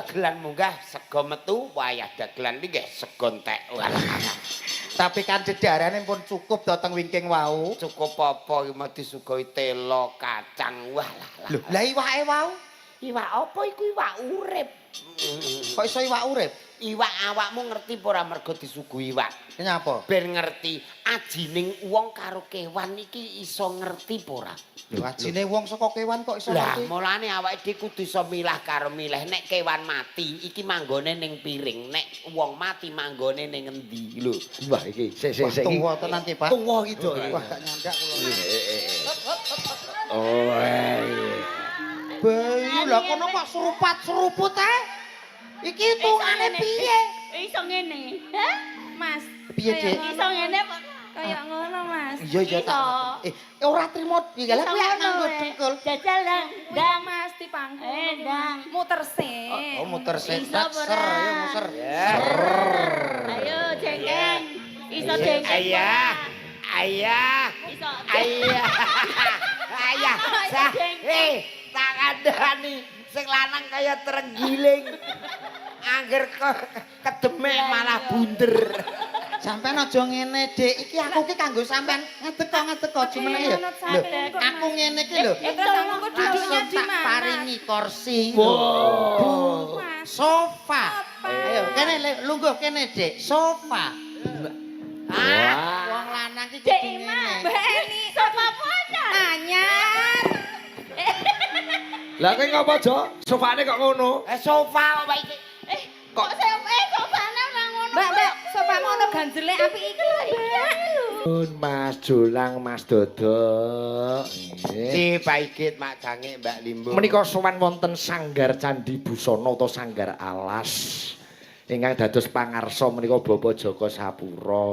Dagelan munggah sego metu, wayah dagelan iki nggih sego entek. Tapi kan dedarane pun cukup to teng wingking wau. Cukup apa iki mau disuguhi telo, kacang, wah lah lah. Lho, lah iwake wau? Iwak apa iku, iwak urip. Kok iso iwak urip? Iwak awakmu ngerti apa ora mergo disuguhi iwak? Kenapa? Ben ngerti ajining wong karo kewan iki iso ngerti apa ora? Lho, ajine wong saka kewan kok iso Lah ngerti? Mulane awake dhewe kudu iso milah karo milih. Nek kewan mati iki manggone ning piring, nek wong mati manggone ning endi lho. Wah, iki sik sik Wah, sik iki. tuwa tenan ki, Pak. Tuwa iki, Dok. Wah, gak nyandak kula. Oh, iya. Bayi lah kono kok serupat-seruput ae. Iki hitungane piye? Iso ngene. Hah? Mas. Piye, Dik? Iso ngene kok. Kayak ngono, Mas. Iya, Iso. tak. Eh, ora trimo iki lah Iso kuwi ngono, nganggo eh. dengkul. Jajal dang. Dang, Dang. Mas, dipangku. Eh, dang. Muter sih. Oh, muter sik. Iso Tak apa ser, ora? ayo muter. Ayo jengkeng. Iso jengkeng. Ayah. Ayah. Iso. Ayah. Ayah. Sah. Eh, tak kandhani sing lanang kaya trenggiling. Angger kok kedemek malah bunder. Sampeyan aja ngene, Dik. Iki aku ki kanggo sampean. Ngadeg kok, ngadeg kok jumeneng ya. Manut Lho, sampean kok, aku Mas. ngene iki lho. Eh, terus aku duduknya Langsung di tak mana? paringi kursi. Wow. Mas. Sofa. Apa? Ayo, kene lungguh kene, Dik. Sofa. Wah. Wong lanang ki Dek kudu Ima. ngene. Mbak Eni. Sofa anyar. Anyar. Lah kowe ngopo, Jo? Sofane kok ngono? Eh, sofa kok iki. Eh, kok saya sofane ora ngono. Mbak, Mbak, sofamu ono ganjele apik iki lho, Mbak. Mas Jolang, Mas Dodok. Nggih. Si Pak Igit, Mak Cangik, Mbak Limbo. Menika sowan wonten Sanggar Candi Busana utawa Sanggar Alas. Ingkang dados pangarsa menika Bapak Joko Sapura.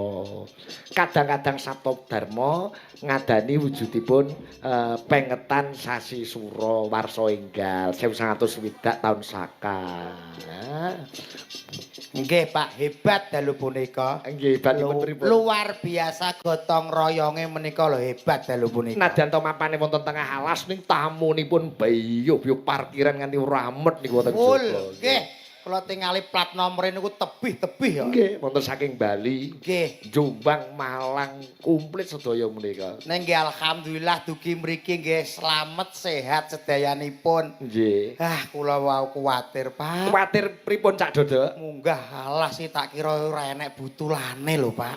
Kadang-kadang Sapta Darma ngadani wujudipun pengetan sasi sura warsa enggal 1960 taun Saka. Nah, Nggih, Pak, hebat dalu punika. Nggih, hebatipun pripun? Luar biasa gotong royonge menika lho, hebat dalu punika. Nadyan to mapane wonten tengah alas ning tamunipun biyuh-biyuh parkiran nganti ramet niku wonten Full, Jogja. nggih. Kula tingali plat nomor niku tebih-tebih ya. Nggih, wonten saking Bali, Nggih. Jombang, Malang, komplit sedaya menika. Ning nggih alhamdulillah dugi mriki nggih slamet sehat sedayanipun. Nggih. Ah, kula wau kuwatir, Pak. Kuwatir pripun, Cak Dodok? Munggah alas sih tak kira ora enek butulane lho, Pak.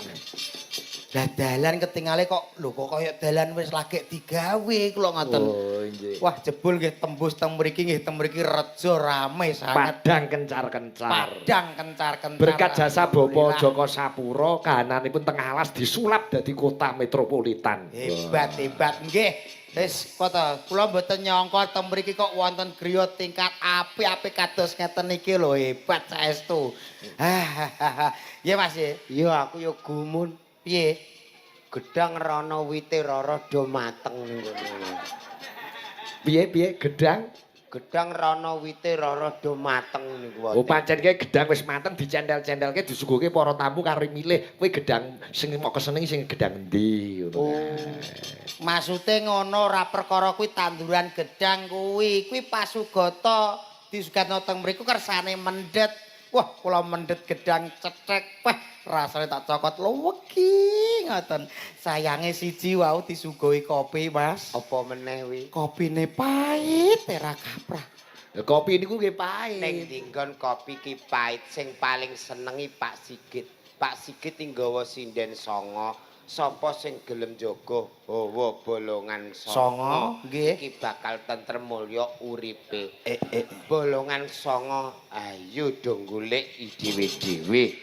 Lah dalan ketingale kok lho kok kaya dalan wis lagek digawe kula ngoten. Oh, nggih. Wah, jebul nggih tembus teng mriki nggih, teng mriki rejo rame sangat. Padang kencar-kencar. Padang kencar-kencar. Berkat jasa Bapak Alhamdulillah. Joko Sapuro, kahananipun tengah alas disulap dadi kota metropolitan. Hebat, hebat nggih. Wis kota kula mboten nyangka teng mriki kok wonten griya tingkat apik-apik kados ngeten iki lho, hebat saestu. Ah, ya Mas ya. Iya, aku ya gumun. Piye? Gedang rono wite roro do mateng ning kono. Piye piye gedang? Gedang rono wite roro do mateng niku. Oh, pancen kae gedang wis mateng dicendel-cendelke disuguhke para tamu karo milih kowe gedang sing mok keseneng sing gedang endi ngono. Oh. Maksude ngono ora perkara kuwi tanduran gedang kuwi, kuwi pasugata disugatno teng mriku kersane mendhet. Wah, kula mendhet gedang cethek. Wah, rasane tak cokot luwegi ngoten. Sayange siji wau disuguhi kopi, Mas. Apa meneh wi? Kopine pahit ora kaprah. Ya, kopi niku nggih pahit. Ning dinggon kopi ki pahit, sing paling senengi Pak Sigit. Pak Sigit nggawa sinden songo. Sapa sing gelem jaga hawa bolongan songo, Songo, nggih. Iki bakal tentrem mulya uripe. Eh, eh. Bolongan songo, ayo do golek dhewe-dhewe.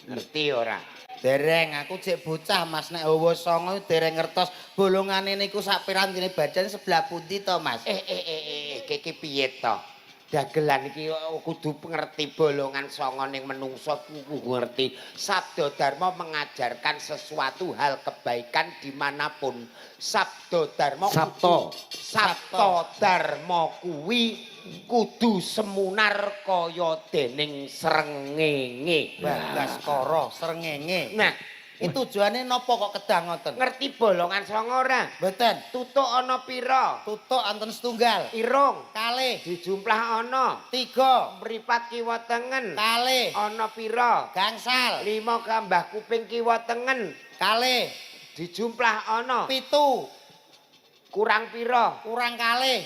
Ngerti ora? Dereng, aku jek bocah, Mas, nek hawa songo dereng ngertos bolongane niku sak pirantine badan sebelah pundi to, Mas? Eh eh eh eh, iki piye to? Dagelan iki kudu ngerti bolongan songo ning menungso kudu ngerti. Sabda Dharma mengajarkan sesuatu hal kebaikan dimanapun. Sabda Dharma Sabta. Sabta Dharma kuwi kudu semunar kaya dening srengenge. Bagaskara srengenge. Nah, Iki tujuane napa kok kedah ngoten? Ngerti bolongan songo ora? Mboten. Tutuk ana pira? Tutuk anten setunggal. Irung Kalih. dijumlah ana. 3. Mripat kiwa tengen. Kalih. Ana pira? Gangsal. 5 gambah kuping kiwa tengen. Kalih. Dijumlah ana. 7. Kurang pira? Kurang kalih.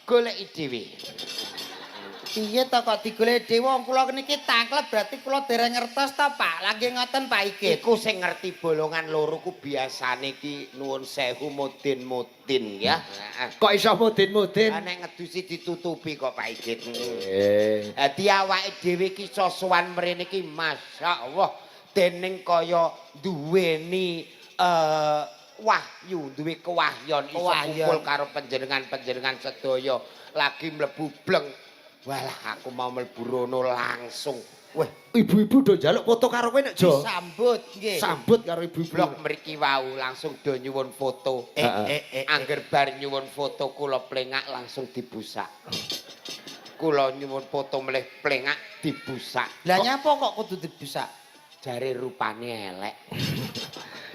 Goleki dhewe. Piye to kok digoleki dhewe wong kula niki tangklep berarti kula dereng ngertos to Pak. Lagi ngoten Pak Igit. Iku sing ngerti bolongan loro ku biasane ki nuwun sewu mudin-mudin ya. Heeh. Kok iso mudin-mudin? Lah nek ngedusi ditutupi kok Pak Igit. Eh. Dadi awake dhewe iki sosowan mrene iki masyaallah dening kaya duweni wahyu, duwe kewahyon iso kumpul karo panjenengan-panjenengan sedaya lagi mlebu bleng. Walah aku mau mlebu rono langsung. Weh, ibu-ibu do njaluk foto karo kowe nek Jo. Disambut nggih. Sambut karo ibu-ibu. Blok mriki wau langsung do nyuwun foto. Angger bar nyuwun foto kula plengak langsung dibusak. Kula nyuwun foto melih plengak dibusak. Lah nyapa kok kudu dibusak? Jare rupane elek.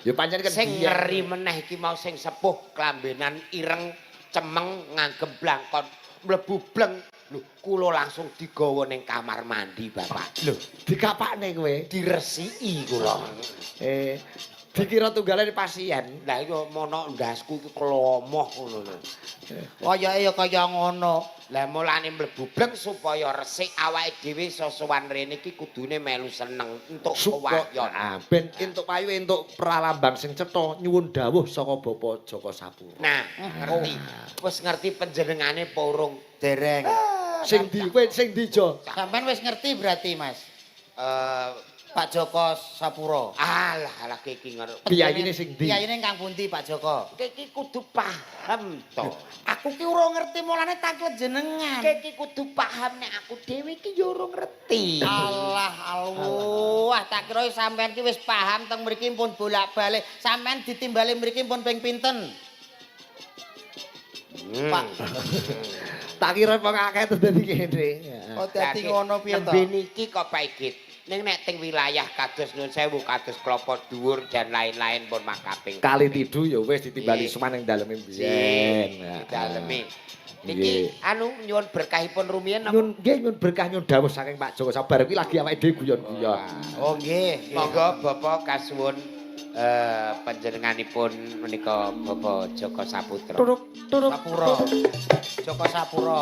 Ya pancen kan Sing ngeri meneh iki mau sing sepuh klambenan ireng cemeng ngagem blangkon mlebu bleng. Lho, kula langsung digawa ning kamar mandi, Bapak. Lho, dikapakne kowe? Diresiki kula. Dikira tunggale pasien. Lah iya mono ndasku iki klomoh ngono lho. Kayake ya kaya ngono. Lah mulane mlebu bleng supaya resik awake dhewe sosowan rene iki kudune melu seneng entuk kewahyon. Ah, ben entuk payu entuk pralambang sing cetha nyuwun dawuh saka Bapak Joko Sapuro. Nah, ngerti. Wis ngerti panjenengane apa urung? Dereng. Sing ndi kowe sing ndi Jo? Sampeyan wis ngerti berarti, Mas. Pak Joko Sapuro. Alah, alah iki ngerti. Piyayine sing ndi? Piyayine ingkang pundi Pak Joko? Iki kudu paham to. Aku ki urung ngerti mulane tanglet jenengan. Iki kudu paham nek aku dhewe iki ya urung ngerti. Allah Allah, tak kira sampean ki wis paham teng mriki pun bolak-balik. Sampean ditimbali mriki pun ping pinten? Pak, Tak kira wong akeh terus dadi kene. kok dadi ngono piye to? Nembe niki kok Pak Igit. Ning nek teng wilayah kados nuwun sewu kados Klopo Dhuwur dan lain-lain pun makaping. Kali tidu ya wis ditimbali suman ning daleme biyen. Daleme. Niki anu nyuwun berkahipun rumiyin napa? Nyun nggih nyun berkah nyun dawuh saking Pak Joko Sabar kuwi lagi awake dhewe guyon-guyon. Oh nggih. Monggo Bapak kasuwun panjenenganipun menika Bapak Joko Saputra. Turuk turuk Sapuro. Joko Sapuro.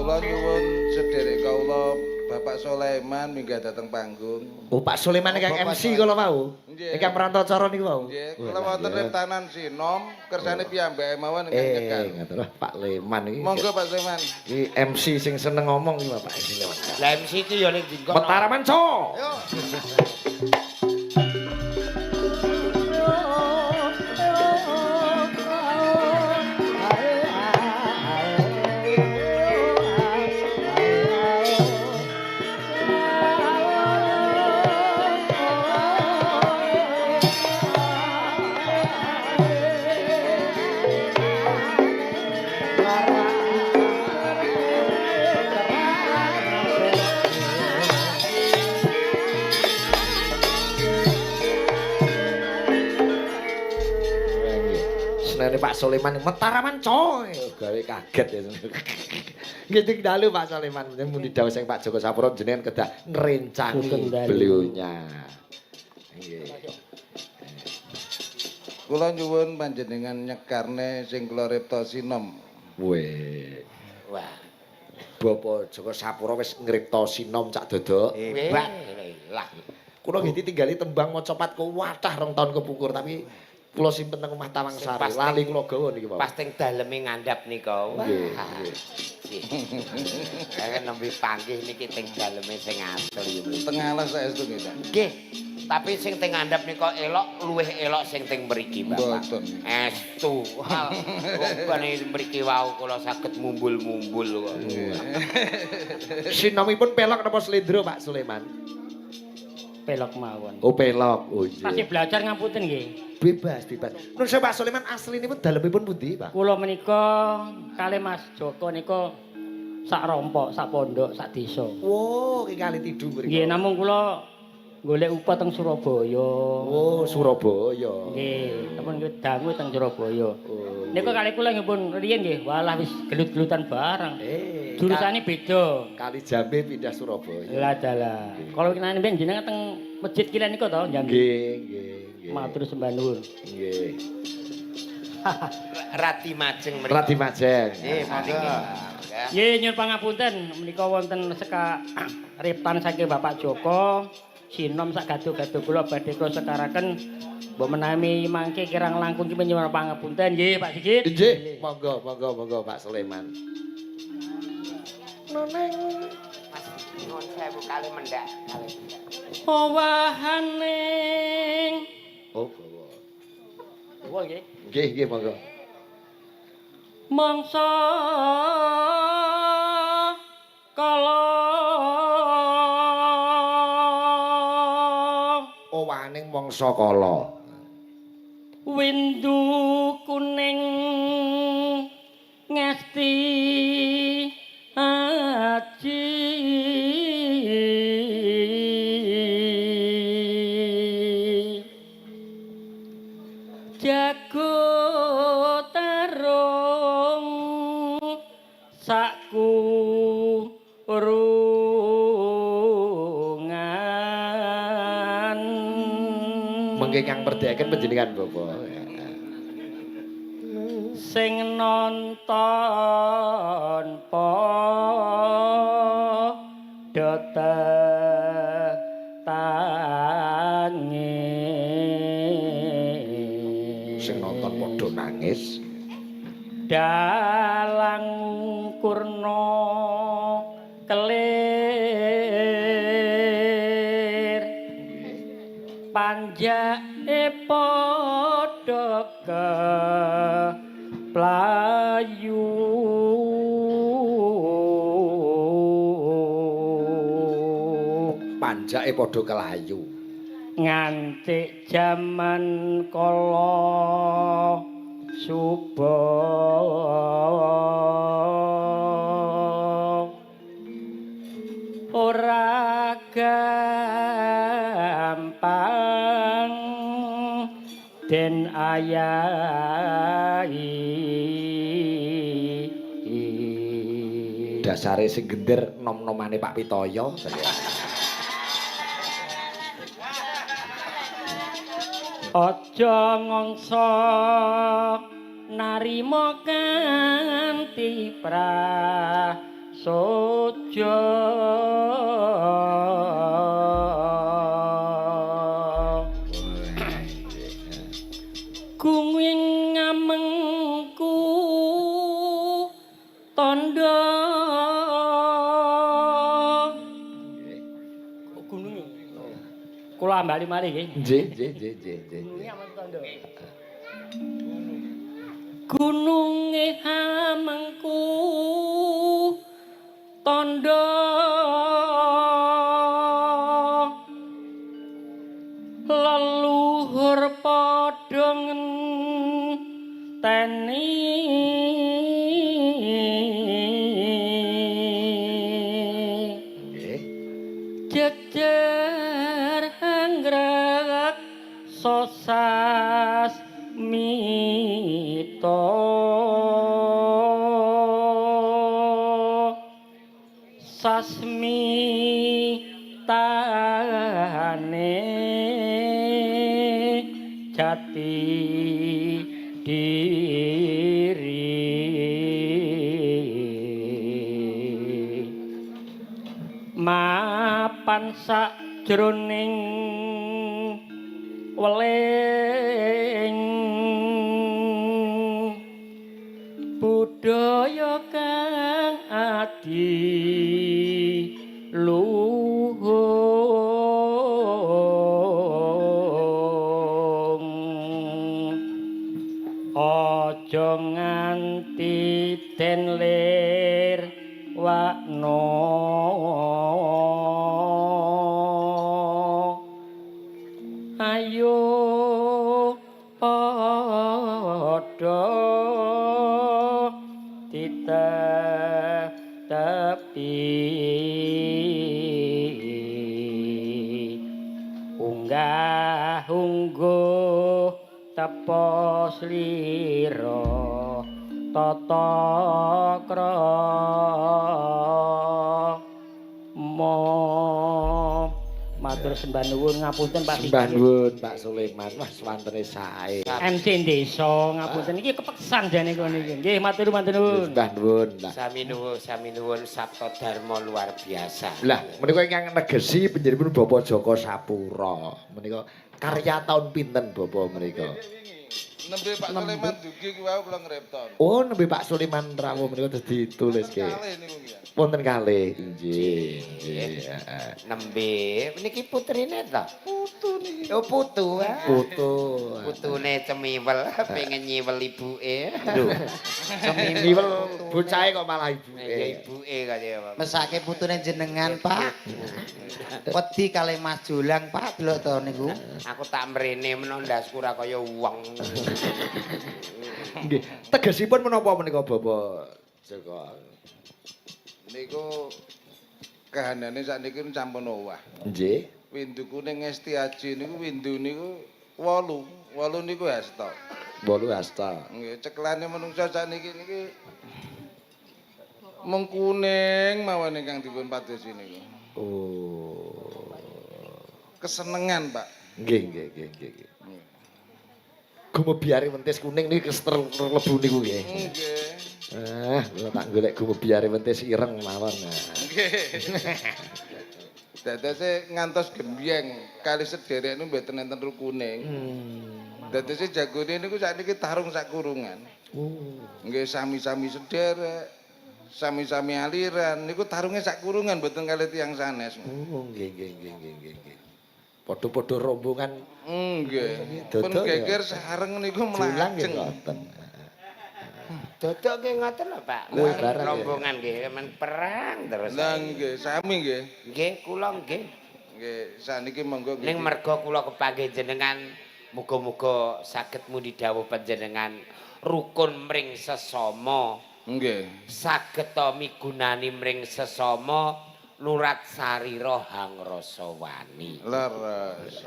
Kula nyuwun sederek kawula Bapak Sulaiman minggah dhateng panggung. Oh Pak Sulaiman ingkang MC kala wau. Nggih. Ingkang prantacara niku wau. Nggih, kula wonten riptanan sinom kersane piyambake mawon ingkang nyegal. Ngoten lho Pak Leman iki. Monggo Pak Sulaiman. Iki MC sing seneng ngomong iki Bapak Sulaiman. Lah MC iki ya ning dingkon. Mataraman co. Ayo. Senene Pak Sulaiman Mataraman coy. Gawe kaget ya. Nggih dik dalu Pak Sulaiman mundi dawuh sing Pak Joko Sapuro jenengan kedah ngrencangi beliaunya. Nggih. Kula nyuwun panjenengan nyekarne sing kula ripta sinom. Weh. Wah. Bapak Joko Sapura wis ngripta sinom Cak Dodok. Hebat. Lah. Kula nggih ditinggali tembang maca pat kuwatah 2 tahun kepungkur tapi kula simpen teng omah Tawangsari. Lali kula gawa niki, Pak. Pas teng daleme ngandhap nika. Wah. Nggih, nggih. Nggih. Nembe panggih niki teng daleme sing asli. Teng alas saestu nggih, Pak. Nggih. Tapi sing teng ngandhap nika elok luwih elok sing teng mriki, Bapak. Mboten. Estu. Wong bane mriki wau kula saged mumbul-mumbul kok. Sinomipun pelok napa slendro, Pak Sulaiman? Pelok mawon. Oh, pelok. Oh, nggih. Masih belajar ngapunten nggih. Bebas, bebas. Nun sewu Pak Sulaiman aslinipun dalemipun pundi, Pak? Kula menika kalih Mas Joko nika sak rompok, sak pondok, sak desa. Wo, ki kali tidu mriku. Nggih, namung kula golek upah teng Surabaya. Oh, Surabaya. Nggih, sampun nggih dangu teng Surabaya. Oh. Nika kalih kula nggih pun riyen nggih, walah wis gelut-gelutan bareng. Jurusane beda. Kali Jambe pindah Surabaya. Lah dalah. Kalau kinane ben jenengan teng masjid kilen nika to, Jambe. Nggih, nggih, nggih. Matur sembah nuwun. Nggih. Rati Majeng mriki. Rati Majeng. Nggih, monggo. Nggih, nyuwun pangapunten menika wonten seka riptan saking Bapak Joko. Sinom sak gaduh-gaduh kula badhe kula sekaraken mbok menawi mangke kirang langkung ki nyuwun pangapunten nggih Pak Sigit. Nggih, monggo, monggo, monggo Pak Sulaiman. Noneng Mas nuwun sewu kalih mendhak, kalih mendhak. Owahaning. Oh, bawa. Bawa nggih. Nggih, nggih monggo. Mangsa kala owahaning mangsa kala. Windu kuning ngesti aji jago tarung saku rungan. Mengke kang merdekaken panjenengan Bapak. Sing nonton padha tangis. Sing nonton padha nangis. Dalang kurna kelir panjake padha keplayu. Panjake padha kelayu. Nganti jaman kala suba ora gampang den ayahi. Dasare sing gender nom-nomane Pak Pitoyo. Aja ngongso narima kanthi prasaja. Gunging ngamengku tandha. Gununge. Kula ambali malih nggih. Nggih, nggih, nggih, nggih, nggih. Gununge amengku tandha. Gununge amengku tandha. Leluhur padha ngenteni. Nggih. Jejer anggrek sosas mito sasmi tane jati diri. Mapan sajroning weling budaya kang adi luhung aja nganti den lir wakno ayo padha ditetepi unggah ungguh tepa slira tata krama. Matur sembah nuwun, ngapunten Pak Sembah nuwun Pak Sulaiman. Wah, swantene sae. MC desa, ngapunten iki kepeksan jane kula niki. Nggih, matur nuwun. Sembah nuwun. Lah. Sami nuwun, sami nuwun, Sabta Dharma luar biasa. Lah, menika ingkang negesi panjenenganipun Bapak Joko Sapura. Menika karya tahun pinten Bapak menika? Nembe Pak Sulaiman dugi kuwi wau kula ngrepton. Oh, nembe Pak Sulaiman rawuh menika terus dituliske. Kalih niku nggih. Wonten kalih. Nggih, nggih. Heeh. Nembe niki putrine ta? Putu niki. Oh, putu. Ah. Putu. Putune cemiwel, pengen nyiwel ibuke. Lho. Cemiwel bocahe kok malah ibuke. Ya ibuke kaya apa. Mesake putune jenengan, Pak. Wedi kalih Mas Jolang, Pak, delok to niku. Aku tak mrene meno ndasku ora kaya wong. Nggih. Tegesipun menapa menika Bapak Joko? Niku kahanane sakniki sampun owah. Nggih. Windu kuning Esti Aji niku windu niku 8. 8 niku hasta. 8 hasta. Nggih, cekelane menungsa sakniki niki mung kuning mawon ingkang dipun padosi niku. Oh. Kesenengan, Pak. Nggih, nggih, nggih, nggih. Gumebyare wentis kuning niki lebu niku nggih. Nggih. Ah, kula tak golek gumebyare wentis ireng mawon. Nggih. Dadose ngantos gembyeng kali sederek niku mboten enten rukune. Dadose jagone niku sakniki tarung sak kurungan. Oh. Nggih sami-sami sederek, sami-sami aliran niku tarunge sak kurungan mboten kali tiyang sanes. Oh, nggih, nggih, nggih, nggih, nggih, nggih. Padha-padha rombongan Nggih. Pun Dodok ya. geger sareng niku Julang nggih mlajeng. ngoten. Dodok nggih ngoten lho, Pak. Kuwi barang ya. Rombongan nggih men perang terus. Lah nggih, sami nggih. Nggih, kula nggih. Nggih, sakniki monggo nggih. Ning merga kula kepanggih jenengan, muga-muga saged mundi dawuh panjenengan rukun mring sesama. Nggih. Saged ta migunani mring sesama nurat sarira hangrasa wani. Leres.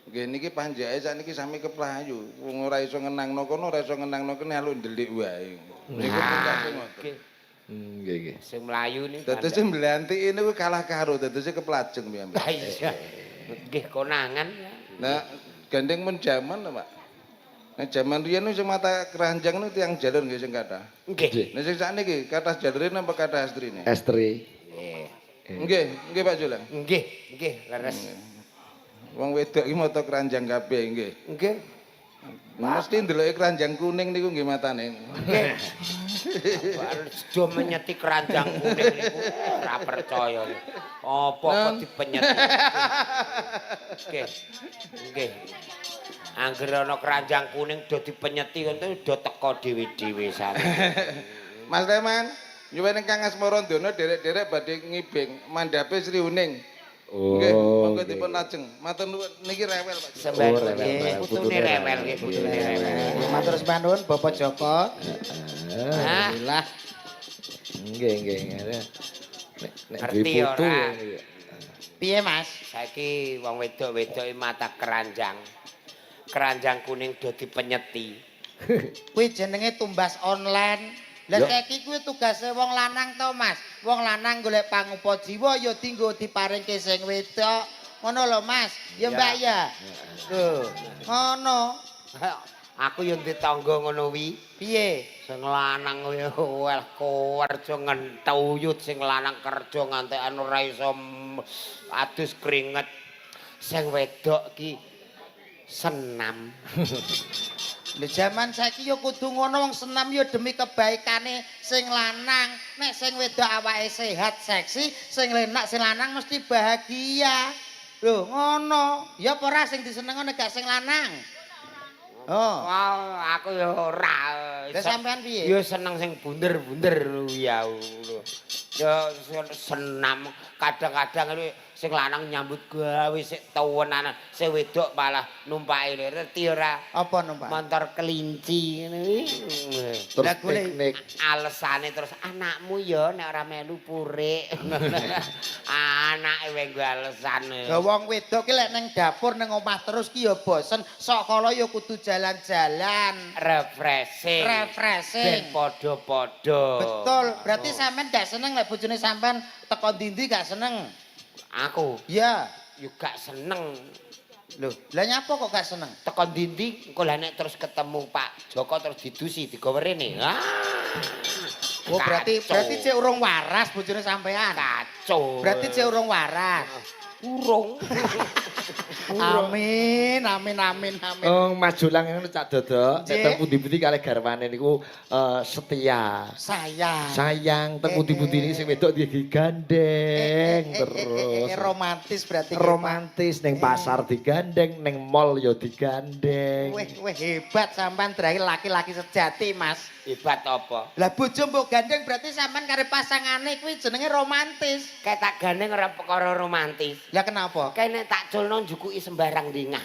Nggih niki panjake sakniki sami keplayu. Wong ora iso ngenangno kono, ora iso ngenangno kene aluk ndelik wae. Niku pungkase ngoten. Nggih. Nggih, nggih. Sing mlayu niku. Dadose mblantiki niku kalah karo dadose keplajeng piyambak. Lah iya. Nggih konangan. Nah, gandeng mun jaman lho, Pak. Nah, jaman riyen niku sing mata keranjang niku tiyang jalur nggih sing kathah. Nggih. Nah sing sakniki kathah jalure napa kathah estrine? Estri. Nggih. Nggih, nggih Pak Jolang. Nggih, nggih leres. Wong wedok iki mata keranjang kabeh nggih. Nggih. Mesti ndeloki keranjang kuning niku nggih matane. Nggih. Do menyeti keranjang kuning niku ora percaya. Apa-apa dipenyeti. Nggih. Nggih. Angger ana keranjang kuning do dipenyeti ngono do teko dhewe-dhewe sane. Mas Leman, nyuwun ingkang asmara ndana derek-derek badhe ngibing mandhape Sri Huning. Oh. Nggih, monggo dipun lajeng. Matur nuwun niki rewel Pak. Sembah Oh, rewel, nggih, rewel. putune rewel nggih, putune rewel. Matur sembah nuwun Bapak Joko. Ah, Alhamdulillah. Nggih, nggih. Nek nek Ngerti duwe putu ora? ya. Piye, Mas? Saiki wong wedok-wedoke mata keranjang. Keranjang kuning do dipenyeti. Kuwi jenenge tumbas online. Lah Yo. saiki kuwi tugase wong lanang to, Mas. Wong lanang golek pangupa jiwa ya dinggo diparingke sing wedok. Ngono lho, Mas. Ya, Mbak ya. Lho, ngono. Aku yo ndek tangga ngono wi. Piye? Sing lanang kuwi wel kerja ngentuyut, sing lanang kerja ngantekan ora iso adus keringet. Sing wedok ki senam. Lho jaman saiki ya kudu ngono, wong senam ya demi kebaikane sing lanang. Nek sing wedok awake sehat, seksi, sing lenak sing lanang mesti bahagia. Lho ngono. Ya apa ora sing disenengo nek gak sing lanang? Oh. Wah, aku ya ora. Lah sampean piye? Ya seneng sing bunder-bunder ya. Ya senam kadang-kadang sing lanang nyambut gawe sik tewenanan, sing wedok malah numpaki, ngerti ora? Apa numpak? Motor kelinci ngene kuwi. Terus Lah, golek- piknik. Alesane terus anakmu ya nek ora melu purik. Anake wae nggo alesan. Lah wong wedok ki lek ning dapur ning omah terus ki ya bosen, sok kala ya kudu jalan-jalan. Refreshing. Refreshing. Ben padha-padha. Betul. Berarti sampean gak seneng lek bojone sampean teko ndi-ndi gak seneng? Aku Ya. yo gak seneng. Lho, lah nyapa kok gak seneng? Teko ndi-ndi engko lah nek terus ketemu Pak Joko terus didusi digawe rene. Ah. Oh, berarti Kacau. berarti cek urung waras bojone sampean. Kacau. Berarti cek urung waras. Urung. Amin, amin, amin, amin. Oh, Mas Jolang ngono, Cak Dodok, nek Nggih. teng pundi-pundi kalih garwane niku setia. Sayang. Sayang teng pundi-pundi niki sing wedok digandeng terus. Romantis berarti. Nggih, Pak. Romantis, ning pasar digandeng, ning mall ya digandeng. Weh, weh, hebat sampean, terakhir laki-laki sejati, Mas. Hebat apa? Lah bojo mbok gandeng berarti sampean karo pasangane kuwi jenenge romantis. Kayak tak gandeng ora perkara romantis. Lah kenapa? Kayak nek tak culno njukuki sembarang dingah.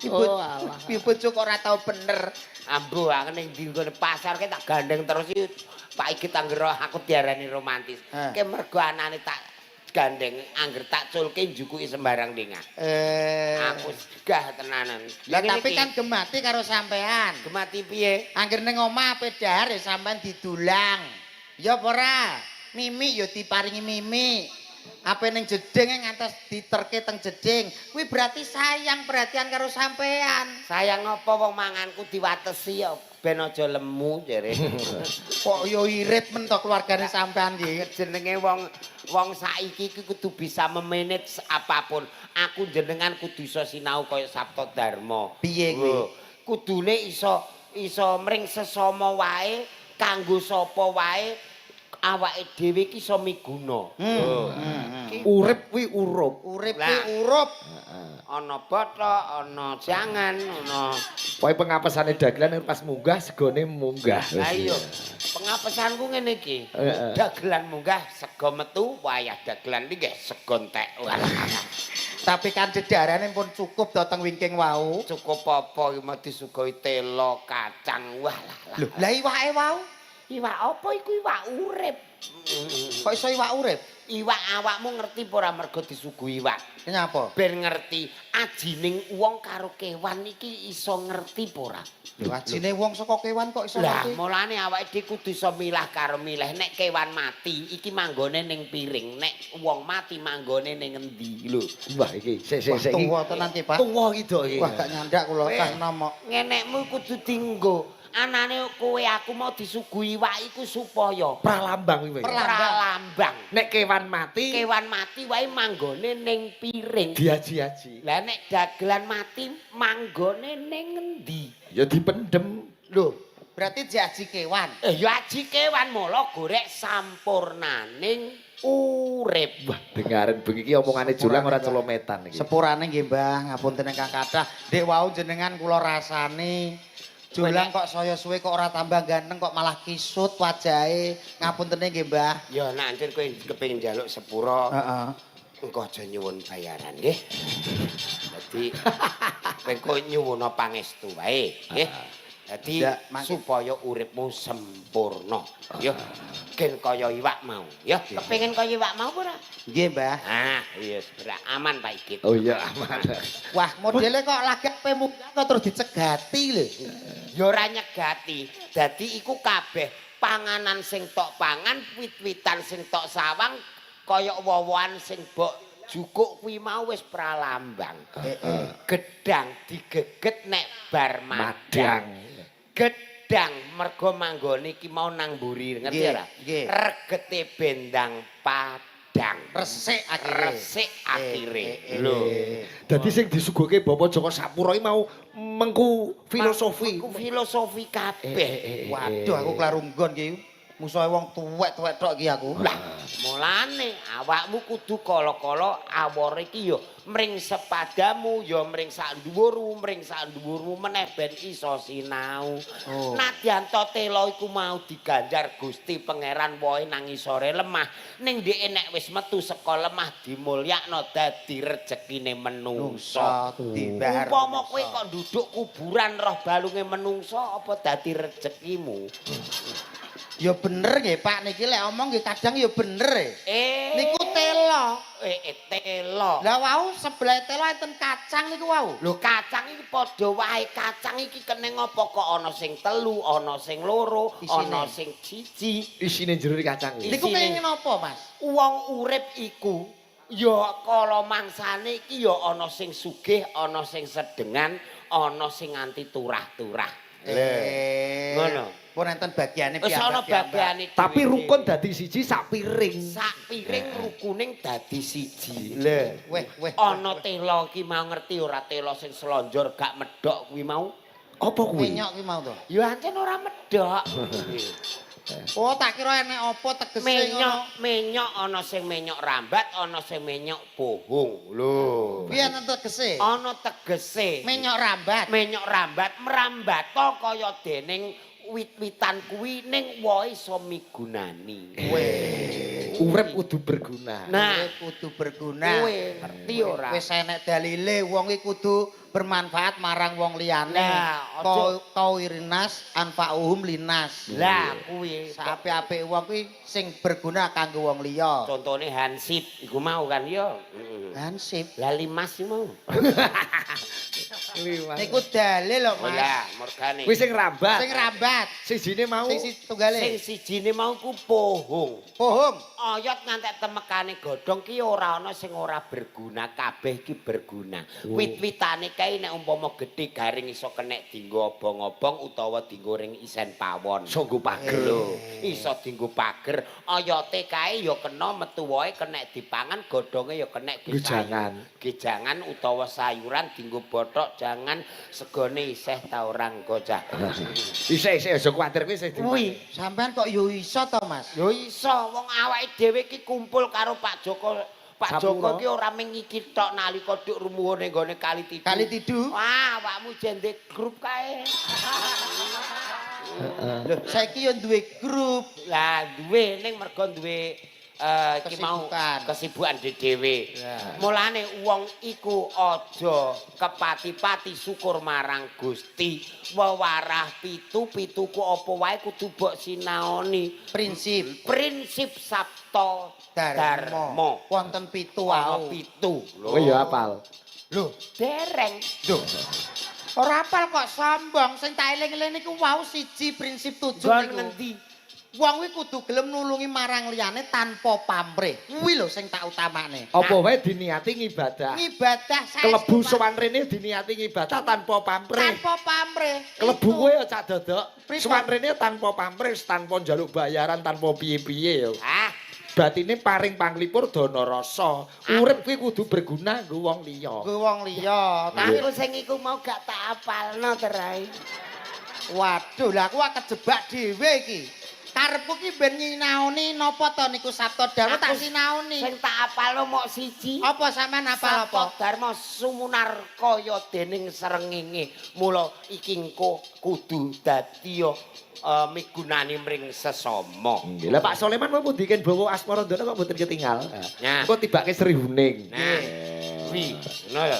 Ibu, oh, bojo kok ora tau bener. Ambo, aku ning ndi nggone pasar kae tak gandeng terus iki Pak Igit angger aku diarani romantis. Eh. Kae mergo anane tak gandeng angger tak culke njukuki sembarang dingah. Aku segah tenanan. Lah Ngene tapi iki, kan gemati karo sampean. Gemati piye? Angger ning omah ape dahar ya sampean didulang. Ya apa ora? Mimi ya diparingi mimi. Ape ning jeding ngantos diterke teng jeding. Kuwi berarti sayang, perhatian karo sampean. Sayang apa, wong manganku diwatesi ya ben aja lemu jere. Kok yo irit men to keluargane sampean iki. Jenenge wong wong saiki iki kudu bisa memanage apapun. Aku jenengan kudu iso sinau kaya Sapta Dharma. Piye kuwi? Oh, kudune iso iso mring sesama wae, kanggo sapa wae, awake dhewe iki iso miguna. Oh. Urip kuwi urup. Urip Lah. kuwi urup. Ana bothok, ana jangan, ana. Pokoke pengapesane dagelan pas munggah segone munggah. Lah iya, pengapesanku ngene iki. Heeh. Dagelan munggah sego metu, wayah dagelan iki nggih sego entek. Tapi kan dedarane pun cukup to teng wingking wau. Cukup apa iki mau disuguhi telo, kacang, wah lah lah. Lho, lah iwake wau? Iwak apa iku? Iwak urip. Kok iso iwak urip? Iwak, awakmu ngerti apa ora mergo disuguhi iwak? Kenapa? Ben ngerti ajining wong karo kewan iki iso ngerti apa ora? Lho, ajine wong saka kewan kok iso Lah ngerti? mulane awake dhewe kudu iso milah karo milih. Nek kewan mati iki manggone ning piring, nek wong mati manggone ning endi lho. Wah iki sik sik Wah, sik iki. tuwa tenan ki, Pak. Tuwa iki dok iki. Wah, gak nyandak kula cah nom kok. Ngenekmu kudu dinggo. Anane kowe aku mau disuguhi iwak iku supaya Pralambang kuwi. Pralambang. Pralambang. Nek kewan mati Kewan mati wae manggone ning piring. diaji-aji. Lah nek dagelan mati manggone ning endi? Ya dipendem. Lho, berarti diaji kewan. Eh ya aji kewan, mula gorek sampurnaning urip. Wah, dengaren bengi iki omongane Julang ora celometan iki. Sepurane nggih, Mbah, ngapunten ingkang kathah. Dek wau jenengan kula rasani. Julang kok saya suwe kok ora tambah ganteng, kok malah kisut wajahe. Ngapuntene nggih, Mbah. Ya nek ancen kowe kepengin njaluk sepura, Heeh. engko aja nyuwun bayaran nggih. Dadi kowe nyuwuna pangestu wae nggih. Dadi Ya, mangke. supaya uripmu sempurna. Ya, gen kaya iwak mau. Ya, kepengin kaya iwak mau apa ora? Nggih, Mbah. Ah, iya, seberak aman Pak Igit. Oh iya, aman. Wah, modele kok lagi ape munggah kok terus dicegati lho. Ya ora nyegati. Dadi iku kabeh panganan sing tok pangan, wit-witan sing tok sawang, kaya wowoan sing mbok jukuk kuwi mau wis pralambang. Gedang digeget nek bar madang. Madang. Gedang Gedang mergo manggone iki mau nang mburi, ngerti Nggih, ora? nggih. Regete bendang padang. Resik akhire. Resik akhire. Lho. Dadi sing disuguhke Bapak Joko Sapuro iki mau mengku filosofi. Mengku filosofi kabeh. Waduh, aku kleru nggon ki. Musuhe wong tuwek-tuwek tok iki aku. Lah, mulane awakmu kudu kala-kala awor iki ya mring sepadamu, ya mring sak dhuwurmu, mring sak dhuwurmu meneh ben iso sinau. Oh. Nadyan to tela iku mau diganjar Gusti Pangeran wohe nang ngisore lemah, ning dheke nek wis metu saka lemah dimulyakno dadi rejekine menungsa. Dibahar. Umpama kowe kok nduduk kuburan roh balunge menungsa apa dadi rejekimu? Ya bener nggih Pak, niki lek omong nggih kadang ya bener e. Niku tela. Tela. Lah wau sebelah tela enten kacang niku wau. Lho kacang iki padha wae, kacang iki kene ngapa kok ana sing telu, ana sing loro, Isine. ana sing siji. Isine jero kacang iki. Niku Isine. kenging napa, Mas? Wong urip iku ya kala mangsane iki ya ana sing sugih, ana sing sedengan, ana sing nganti turah-turah. Ngono. Pun enten bagiane Wis ana piyambak-piyambak. bagiane Tapi dhewe-dhewe. rukun dadi siji sak piring. Sak piring rukuning dadi siji. Lho. Weh, weh. Ana tela iki mau ngerti ora tela sing selonjor gak medhok kuwi mau? Apa kuwi? Menyok kuwi mau to. Ya ancen ora medhok. Oh, tak kira enek apa tegese ngono. Menyok, menyok ana sing menyok rambat, ana sing menyok bohong. Lho. Piye enten tegese? Ana tegese. Menyok rambat. Menyok rambat merambato kaya dening wit-witan kuwi ning wohe iso migunani. Weh. Urip kudu berguna. Nah, Urip kudu berguna. Kowe ngerti ora? Wis enek dalile wong iki kudu bermanfaat marang wong liyane. Lah, aja- Kawirinas anfa'uhum linas. Lah kuwi Saapik-apik wong kuwi sing berguna kanggo wong liya. Contone Hansip iku mau kan ya. Heeh. Hansip. Lah limas iku mau. Niku dalil lho, Oh Mas. lah, mergane. Kuwi sing rambat. Sing rambat, Sijine mau sing tunggale. Sing sijine mau ku pohong. Pohong. Oyot ngantek temekane godhong ki ora ana sing ora berguna, kabeh ki berguna. Wit-witane kae nek umpama gedhe garing iso kenek dienggo obong-obong utawa dienggo ring isen pawon. iso nggo pager. Lho, iso dienggo pager. Oyote kae ya kena metu wae kenek dipangan, godhonge ya kenek Nggo jangan. Gejangan utawa sayuran dienggo bothok jangan segone isih ta ora engko cah. Isih-isih aja kuwatir kuwi isih Kuwi. Sampean kok yo iso to, Mas? Yo iso wong awake dhewe iki kumpul karo Pak Joko. Pak Sapura. Joko ki ora mung iki tok nalika duk rumuhune nggone Kali Tidu. Kali Tidu? Wah, awakmu jende grup kae. Lho, saiki yo duwe grup. Lah duwe ning mergo duwe iki mau Kesibukan. kesibukan dhewe. Ya. Mulane wong iku aja kepati-pati syukur marang Gusti. Wewarah pitu-pituku apa wae kudu mbok sinaoni. Prinsip Prinsip Sabto Dharma. Dharma. Wonten pitu Ana wau. pitu. Kowe ya apal. Lho, Dereng. lho. Ora apal kok sombong. Sing tak eling-eling niku wau siji prinsip tujuh Nggon niku. ngendi? Wong kuwi kudu gelem nulungi marang liyane tanpa pamrih. Kuwi lho sing tak utamane. Apa wae diniati ngibadah. Ngibadah saestu, Kelebu Pak. sowan rene diniati ngibadah tanpa pamrih. Tanpa pamrih. Kelebu Itu. kowe ya Cak Dodok. Pripun? Sowan rene tanpa pamrih, tanpa njaluk bayaran, tanpa piye-piye ya. Ah, Batine paring panglipur dana rasa. Urip kuwi kudu berguna nggo wong liya. Nggo wong liya. Tapi aku sing iku mau gak tak apalno terai. Waduh, lah aku kejebak dhewe iki. Karepku ki ben nyinaoni napa to niku Sabto Dharma tak Aku sinaoni. Sing tak apalno mok siji. Apa sampean apal Sabto apa? Dharma sumunar kaya dening srengenge. Mula iki engko kudu dadi migunani mring sesama. Nggih. Lah Pak Soleman mau pundi ken bawa Asmarandana kok mboten ketinggal. Nah. Engko tibake Sri Huning. Nah, kuwi ngono ya.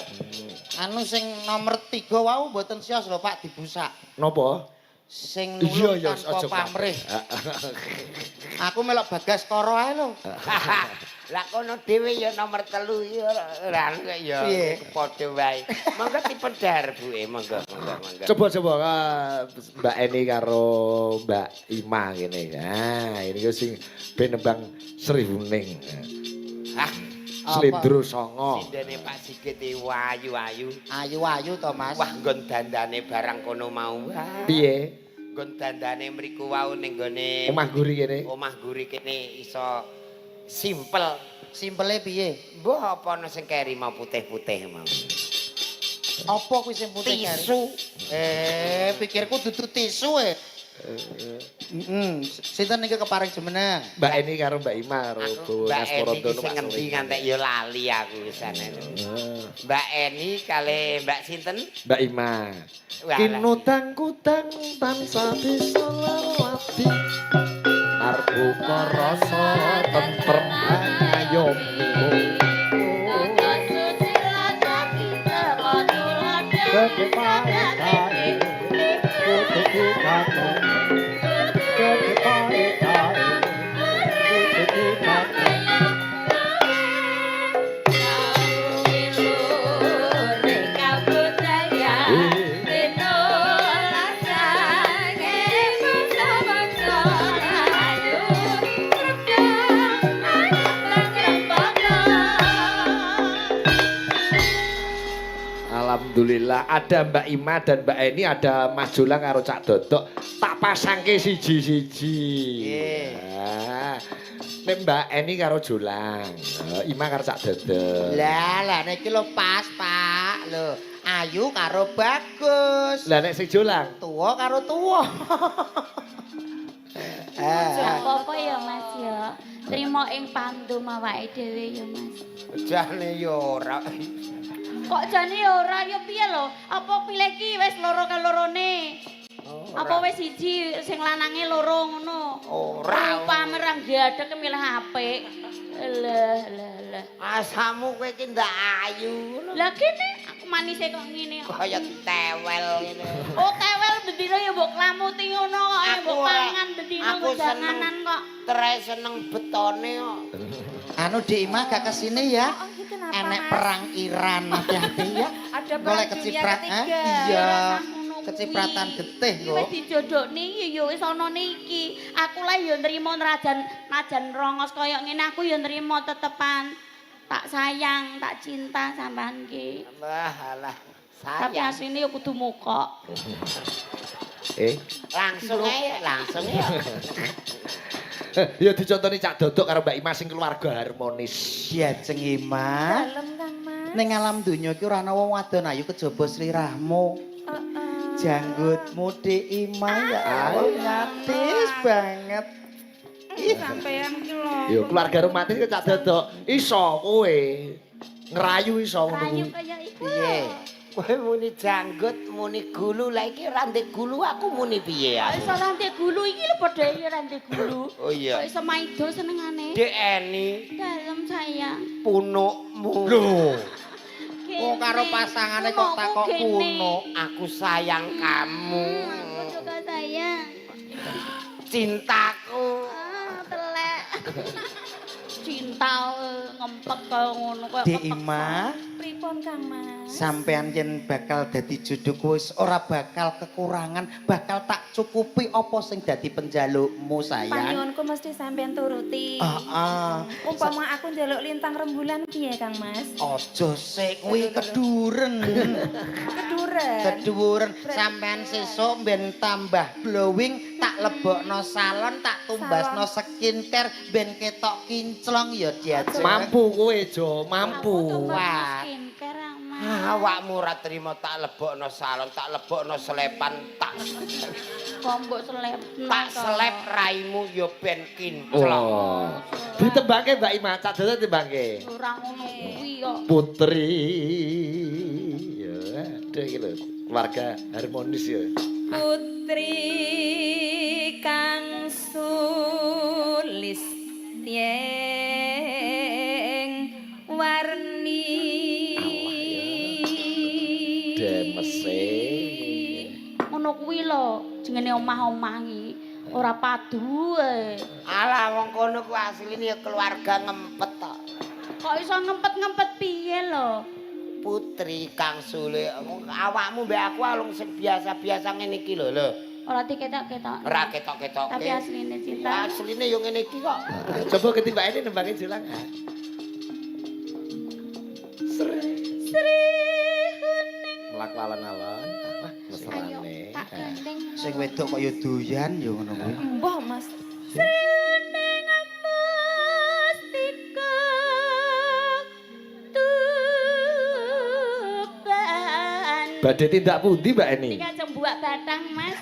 Anu sing nomor 3 wau mboten sios lho Pak dibusak. Napa? Sing Iya nulung ya tanpa aja pamrih. Aku melok Bagas Koro ae lho. Lah kono dhewe ya nomor 3 ya ora ya Piye? padha wae. Monggo dipendhar buke monggo monggo monggo. Coba-coba Mbak Eni karo Mbak Ima ngene. Nah, ini ku sing ben nembang Sri Huning. Hah, Slendro Songo. sindene Pak Sigit ayu-ayu. Ayu-ayu to Mas. Wah, nggon dandane barang kono mau. Wah. Piye? Nggon dandane mriku wau ning gone Omah guri kene. Omah guri kene iso simpel. Simpele piye? Mbah, apa ana sing keri mau putih-putih mau? Apa kuwi sing putih keri? Tisu. Eh, pikirku dudu tisu e. Heeh. Sinten niki keparing jumeneng? Mbak Eni karo Mbak Ima karo Aku Bowo Mbak Eni Kasmorondo ki sing ngendi ngantek ya lali aku wisane. Mbak Eni kali Mbak sinten? Mbak Ima. Walah. Kinutang kutang tansah bisa lewati. Narbuka rasa tentrem ayomu. Tata susila dadi teko tuladha. Alhamdulillah ada Mbak Ima dan Mbak Eni, ada Mas Jolang karo Cak Dodok. Tak pasangke siji-siji. Nggih. Nah, nek Mbak Eni karo Jolang, Ima karo Cak Dodok. Lah, lah niki lho pas, Pak. Lho, ayu karo bagus. Lah nek sing Jolang, Tuwa karo tuwa. Gak apa-apa ya Mas ya. Trimo ing pandum awake dhewe ya Mas. Jane ya ora. Kok jane ya ora ya piye lho? Apa pilih iki wis loro kalorone? Apa wis siji sing lanange loro ngono? Ora. Upame ra gadek milih apik. Lah lah lah. Asamu kowe iki ndak ayu ngono. Lah kene aku manise kok ngene kok. Kaya tewel ngene. Oh, tewel bendina ya mbok klamuti ngono kok, ya Aku mbok ora- pangan bendina aku nggo janganan kok. Tere seneng betone kok. Anu Dik Ima gak kesini ya. Oh, iki kenapa, Enek Mas? perang Iran, hati-hati ya. Ada perang Golek dunia keciprat, eh? ketiga. Iya. Rasah ngono kuwi. Kecipratan getih Iki kok. wis dijodhokne ya ya wis ana iki. Aku lah ya nrimo najan najan rongos kaya ngene aku ya nrimo tetepan. Tak sayang, tak cinta sampean ki. Alah alah. Tapi Sayang. asline ya kudu muka. Langsung ae, langsung ya. Ya dicontoni Cak Dodok karo Mbak Ima sing keluarga harmonis. Diajeng Ima. Dalem Kang Mas. Ning alam donya iki ora ana wong wadon ayu kejaba slirahmu. Heeh. Janggutmu Dik Ima ya Allah nyatis banget. Sampean ki lho. Yo keluarga romantis ke Cak Dodok iso kowe. Ngerayu iso ngono Rayu kuwi. kaya iku. Piye? Kowe muni janggut, muni gulu, lah iki ora ndek gulu aku muni piye Kok aku? iso rantai gulu iki lho padha ya rantai gulu. Oh iya. Kok iso maido senengane? Dek Eni, Dalem sayang. punukmu. Lho, Wong karo pasangane kok takok punuk. Aku sayang kamu. Aku juga sayang. Cintaku. Ah, telek. Cinta ngempet kaya ngono kaya Dik kepeksa. Ima, Pripun Kang Mas? sampean yen bakal dadi jodohku wis ora bakal kekurangan, bakal tak cukupi apa sing dadi penjalukmu sayang. Panyuwunku mesti sampean turuti. Heeh. Umpama aku njaluk lintang rembulan piye Kang Mas? Aja sik kuwi keduren. Keduren. Keduren sampean sesuk ben tambah glowing, tak lebokno salon, tak tumbasno skincare ben ketok kinclong ya diajeng. Mampu kowe Jo, mampu. Aku tumbas Wah. skincare ah, Mas. Awakmu ora trimo tak lebokno salon, tak lebokno selepan, tak Kok mbok selep. tak selep raimu ya ben kinclong. Oh. Ditembangke Mbak Ima, Cak Dodok tembangke. Ora ngono kuwi kok. Putri. Ya, ada iki lho, keluarga harmonis ya. Putri kang sulis tieng warni. Demese. Ngono kuwi lho jenenge omah-omah iki. Ora padu e. Alah wong kono ku asline ya keluarga ngempet tok. Kok iso ngempet-ngempet piye lho? Putri Kang Sule, awakmu mbek aku alung sing biasa-biasa ngene iki lho lho. Ora diketok-ketok. Ora ketok-ketoke. Tapi asline cinta. Asline yo ngene iki kok. Coba ketimbang ini nembangke Jolang. Sri. Sri huning. Mlaku alon-alon. Ah, Ayo mesrane. tak gandeng. Sing wedok kok ya doyan ya ngono kuwi. Mbah, Mas. Srene mustika Tuban. Badhe tindak pundi Mbak Eni? Iki aja mbuak batang, Mas.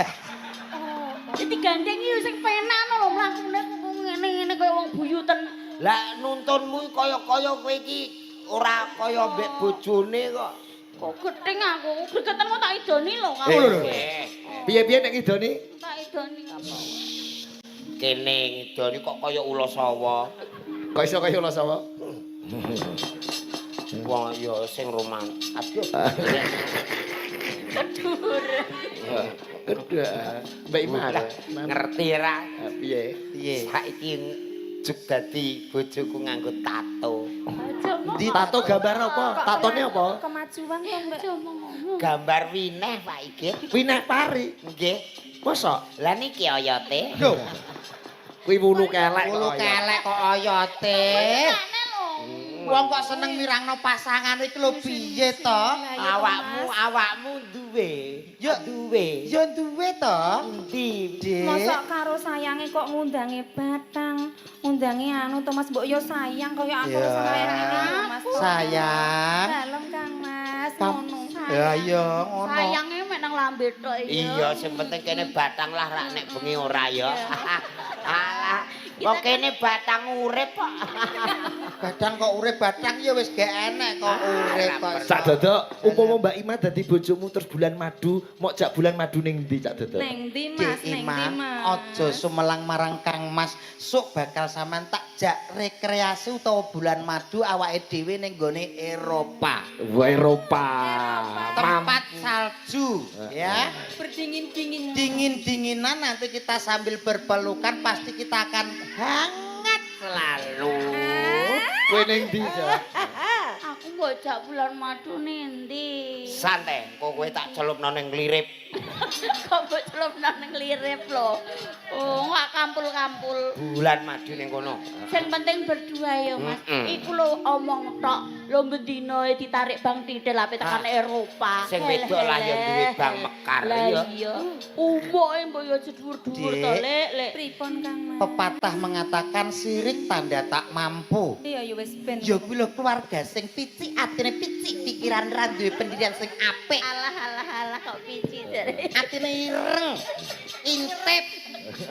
Iki digandeng iki sing penak lho mlakune ngene-ngene kaya wong buyuten. Lah nuntunmu kaya-kaya kowe iki ora kaya mbek bojone kok. Kok gething aku, gregeten kok tak idoni lho kamu. Eh, lho, lho. Piye-piye nek ngidoni? Tak idoni apa? Kene ngidoni kok kaya ula sawa. Kok iso kaya ula sawa? Wong ya sing roman. Aduh. Kedur. Kedah. Mbak Ima. Lah, ngerti ra? Piye? Piye? Saiki juk dadi bojoku nganggo tato. Aja ngomong. Di tato gambar apa? Tatone apa? Kemajuan to, Mbak. Aja ngomong. Gambar wineh Pak Igit. Wineh pari. Nggih. Mosok? Lah niki oyote. Lho, Kuwi wulu kelek kok. wulu oyot. kelek kok oyote. Aneh lho. Wong kok seneng mirangno pasangan iki lho piye to? Awakmu awakmu duwe. Ya. Duwe. Ya duwe to. Endi? Dik. Mosok karo sayange kok ngundange batang, ngundange anu to Mas, mbok yo sayang kaya aku Ya. sampeyan ngene lho Mas. Sayang. Dalem Kang Mas, Pam- ngono. Ya iya ngono. Sayange mek nang lambe tok iya. Iya, sing penting kene batang lah rak nek bengi ora ya. Alah, kok kene batang urip kok. Badang kok urip badang ya wis gak enek kok urip kok. Cak Dodok, umpama Mbak Ima dadi bojomu terus bulan madu, mok jak bulan madu ning ndi Cak Dodok? Neng ndi Mas, Dik neng Ima, ndi Mas. aja sumelang marang Kang Mas. Sok bakal sampean tak jak rekreasi utawa bulan madu awake dhewe ning gone Eropa. Wah, Eropa. Tempat salju, ya. Berdingin-dingin. Dingin-dinginan nanti kita sambil berpelukan pasti kita akan hangat selalu. Kowe ning ndi, Cak? Aku mbok jak bulan madu ning ndi? Santai, engko kowe tak celupno ning lirip. Kok mbok celupno ning lirip lho. Oh, nggak kampul-kampul. Bulan madu ning kono. Sing penting berdua ya, Mas. Mm-mm. Iku lho omong tok. Lho bendina ditarik Bang Titil ape tekan Eropa. Sing wedok lah ya duwe bank mekar Lah ya. iya. Umuke mbok ya dhuwur-dhuwur to, Dik. Lek, Lek. Pripun Kang Mas? Pepatah mengatakan sirik tanda tak mampu. Iya ya wis ben. Ya kuwi lho keluarga sing picik atine picik pikiran ra duwe pendirian sing apik. Alah alah alah kok picik jare. Atine ireng. Intip,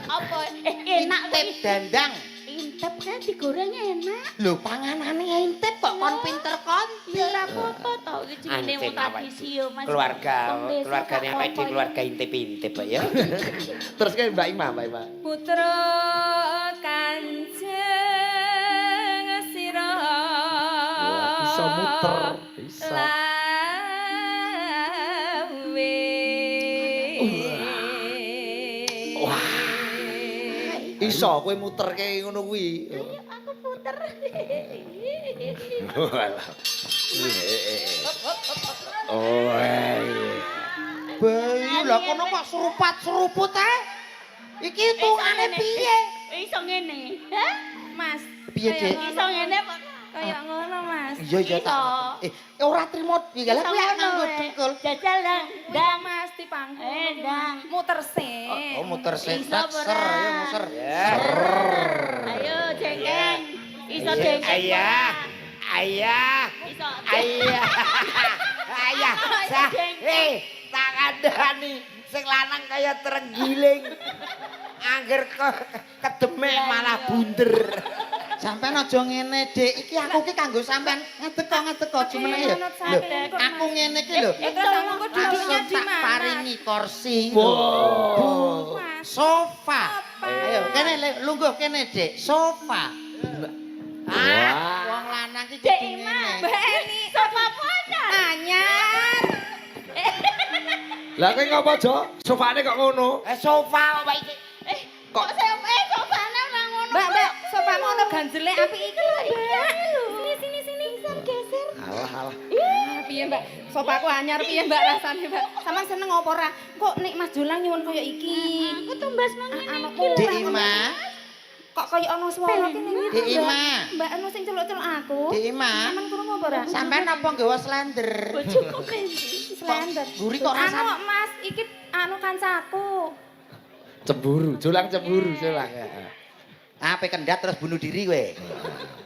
Apa enak intip kuwi. dandang. Intip kan digoreng enak. Lho panganane intip kok kon pinter kon. Ya ora apa-apa to iki jenenge Ancen wong tradisi ya Mas. Keluarga, Wong desa keluargane gak awake dhewe apa-apa. keluarga intip-intip ya. Terus kae Mbak Ima, Mbak Ima. Putra Kanjeng Sira. Wah, iso muter, iso. Lawe. Wah. Iso kowe muterke ngono kuwi. Ayo aku puter. Walah. Oh, iya. Bayu lah kono kok serupat-seruput ae. Iki hitungane piye? Iso ngene. Hah? Mas. Piye, kaya Dik? ngono. Iso ngene kok. Kaya ngono, Mas. Iya iya tak. Iso. Ora trimo iki lah Iso kuwi ngono, nganggo eh. dengkul. Jajal dang. Kuwi Dang. Mas dipangku. Eh, dang. Muter sih. Oh muter sik Iso tak ora? ser ya muter. Ayo jengkeng. Iso jengkeng. Ayah, ora? ayah, Iso. ayah, ayah. Sah, tak kandhani sing lanang kaya trenggiling. Angger kok kedemek malah bunder. Sampeyan aja ngene, Dik. Iki aku ki kanggo sampean ngadeg kok ngadeg kok jumeneng ya. Manut Lho, sampean kok, aku Mas. ngene iki lho. Terus aku kok duduknya Langsung di tak mana? paringi kursi. Wow. Mas. Sofa. Apa? Ayo kene lungguh kene, Dik. Sofa. Wah. Wong lanang iki Dek kudu Ima. ngene. Mbak Eni. Sofamu anyar. Anyar. Lah kowe ngopo, Jo? Sofane kok ngono? Sofa kok Pak iki. Kok saya sofane ora ngono. Mbak, Mbak, sofamu ono ganjele apik iki lho, Mbak. Sini, sini, sini. Geser. Alah, alah. Ah, piye, Mbak? Sofaku anyar piye, Mbak rasane, Mbak? Sampeyan seneng apa ora? Kok nek Mas Jolang nyuwun kaya iki? Aku tumbas nang ngene Anu iki. Dik Ima, Kok kaya ono swara ki ning Dik Ima. Mbak anu sing celuk-celuk aku. Dik Ima. Sampeyan krungu apa ora? Sampeyan apa nggawa slender? Bojoku kendi. Slender. Guri kok Anu rasane Mas, iki Anu kancaku. Cemburu, Jolang cemburu, Jolang. Ape kendat terus bunuh diri kowe.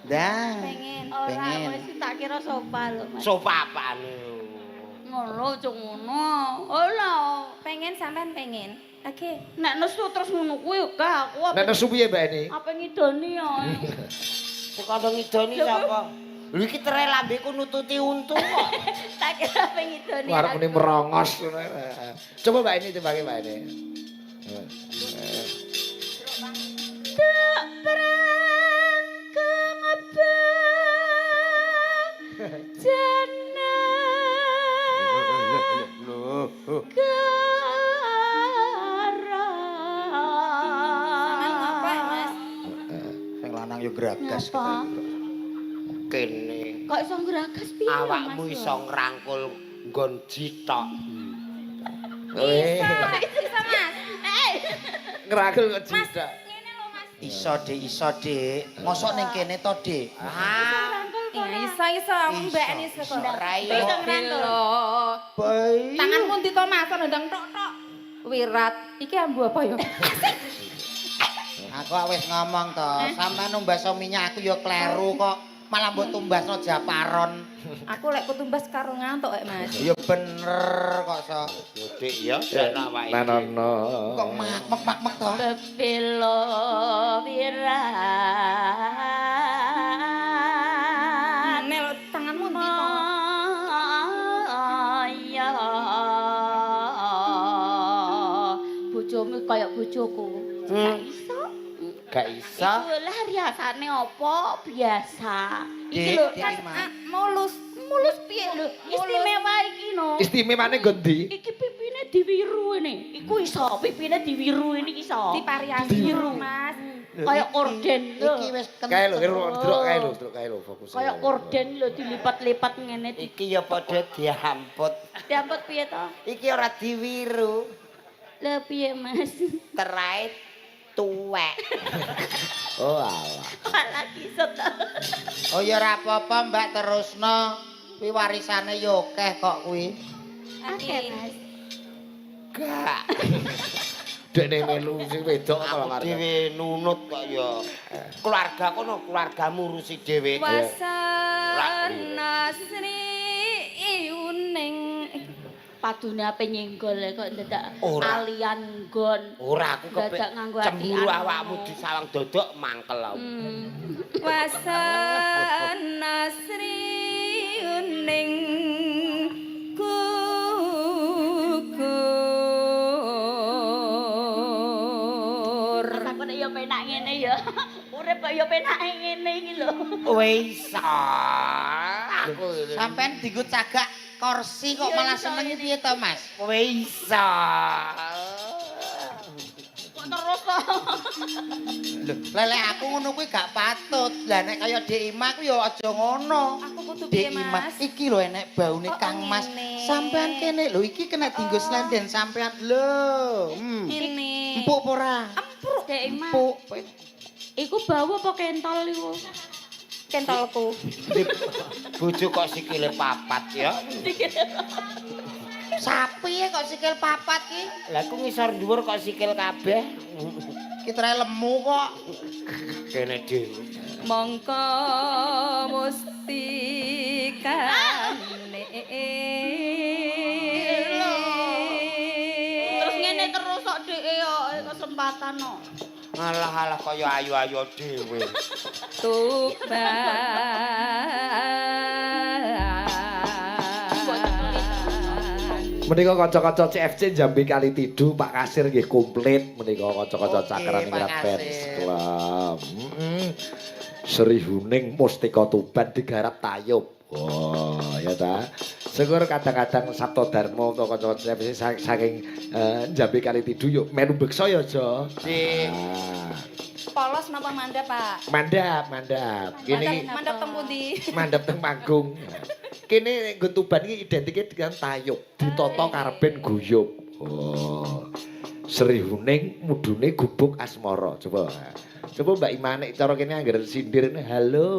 Dah. Pengen. Ora Pengen. wis tak kira sofa lho, Mas. Sofa apane? Ngono aja ngono. Ora. Pengen sampean pengen. Oke. Nek nesu terus ngono kuwi gak aku Nek nesu piye Mbak Eni? Apa ngidoni ya? Sing kono ngidoni sapa? Lho iki tere lambeku nututi untu kok. Tak kira apa ngidoni. Arep muni merongos ngono. Coba Mbak Eni timbangke Mbak Eni. Tak perangkeng abang jana Sampean ngapa, Mas? Sing lanang yo gragas. Ngapa? Kene. Kok iso ngragas piye lho, Mas? Awakmu iso ngrangkul nggon jitok. Eh, Iso, Mas. Eh, ngrangkul kok jidak. Ngene lho, Mas. Iso, Dik, iso, Dik. Mosok ning kene to, Dik? Ah, Iya, iso iso Mbak Eni iso kok. ora Iso ngrangkul. Baik. Tanganmu ndi to, Mas? Ndang tok tok. Wirat. Iki ambu apa ya? Aku wis ngomong to, sampean numbaso minyak aku ya kleru kok. Malah mbok tumbasno japaron. Aku lek kutumbas karo ngantuk kok, Mas. Ya bener kok so. Dik ya, jan awake. Nanono. Kok mak mak mak to? Bebelo wirat. Ngene lho, tanganmu ndi to? Maya. Bojomu kaya bojoku. Gak iso. Gak iso. Iku lah riasane apa biasa. Iki Dik, lho Dik, kan Mas. Ah, mulus. Mulus piye lho? Istimewa iki no. Istimewane nggon ndi? Iki pipine diwiru ini. Iku iso, pipine diwiru ini iso. Dipariasi Diwiru. Mas. Kaya korden lho. Iki wis Kae lho, delok kae lho, delok kae lho fokus. Kaya korden lho dilipat-lipat ngene. Iki ya padha diamput. Diamput piye to? Iki ora diwiru, Lha piye Mas? terait tuwek. Oh alah. Malah kisut. Oh ya ora apa-apa Mbak terusno. Kuwi warisane ya akeh kok kuwi. Oke Mas. Gak. Dekne melu sing wedok to Aku arep. dhewe nunut kok ya. Keluarga kono keluargamu urusi dhewe. Wasana sri iuning. Padune ape nyenggol kok dadak Ora. alian nggon. Ora aku kepek Dadak nganggo cemburu atian. awakmu disawang dodok mangkel aku. Wasana sri iuning gugur. Mas aku nek ya penak ngene ya. Urip kok ya penak ngene iki lho. Wis. Aku Sampean dienggo cagak kursi kok Ya malah iso seneng ini. piye to, Mas? wis. Kok terus to. Lho, lelek aku ngono kuwi gak patut. Lah nek kaya Dik Ima ku ya aja ngono. Aku kudu Dik piye, Ima, Mas? iki lho enek baune Oh, Kang Mas. ngene. Sampean kene lho iki kena dienggo slenden sampean lho. Ngene. Empuk apa ora? Empuk. Dek Ima, Empuk. iku bau apa kentol iku? Kentolku. Bojo kok sikile papat ya. Sapi kok sikil papat ki? Lah aku ngisor dhuwur kok sikil kabeh. Ki trae lemu kok. Kene dhewe. Mongko mustikane. Terus ngene terus kok dhek yo kesempatan no. Alah alah kaya ayu-ayu dhewe. Tuban. Menika kanca-kanca CFC Jambi Kali Tidu Pak Kasir nggih komplit menika kanca-kanca Oke, Cakran Pak Ingrat Fans Kasir. Club. Sri Huning Mustika Tuban digarap tayub. Wah, ya ta. Syukur kadang-kadang Sabto Darmo utawa kanca-kanca CFC saking Jambi Kali Tidu yuk melu beksa ya, Jo. Sik. Ah. Polos napa mandap, Pak? Mandap, mandap. Kene iki Mandap teng pundi? mandap teng panggung. Kene nggon Tuban iki identike dengan tayub, ditata karben guyub. Oh. Sri Huning mudune gubuk asmara. Coba. Coba Mbak Ima nek cara kene angger sindir ini, halo.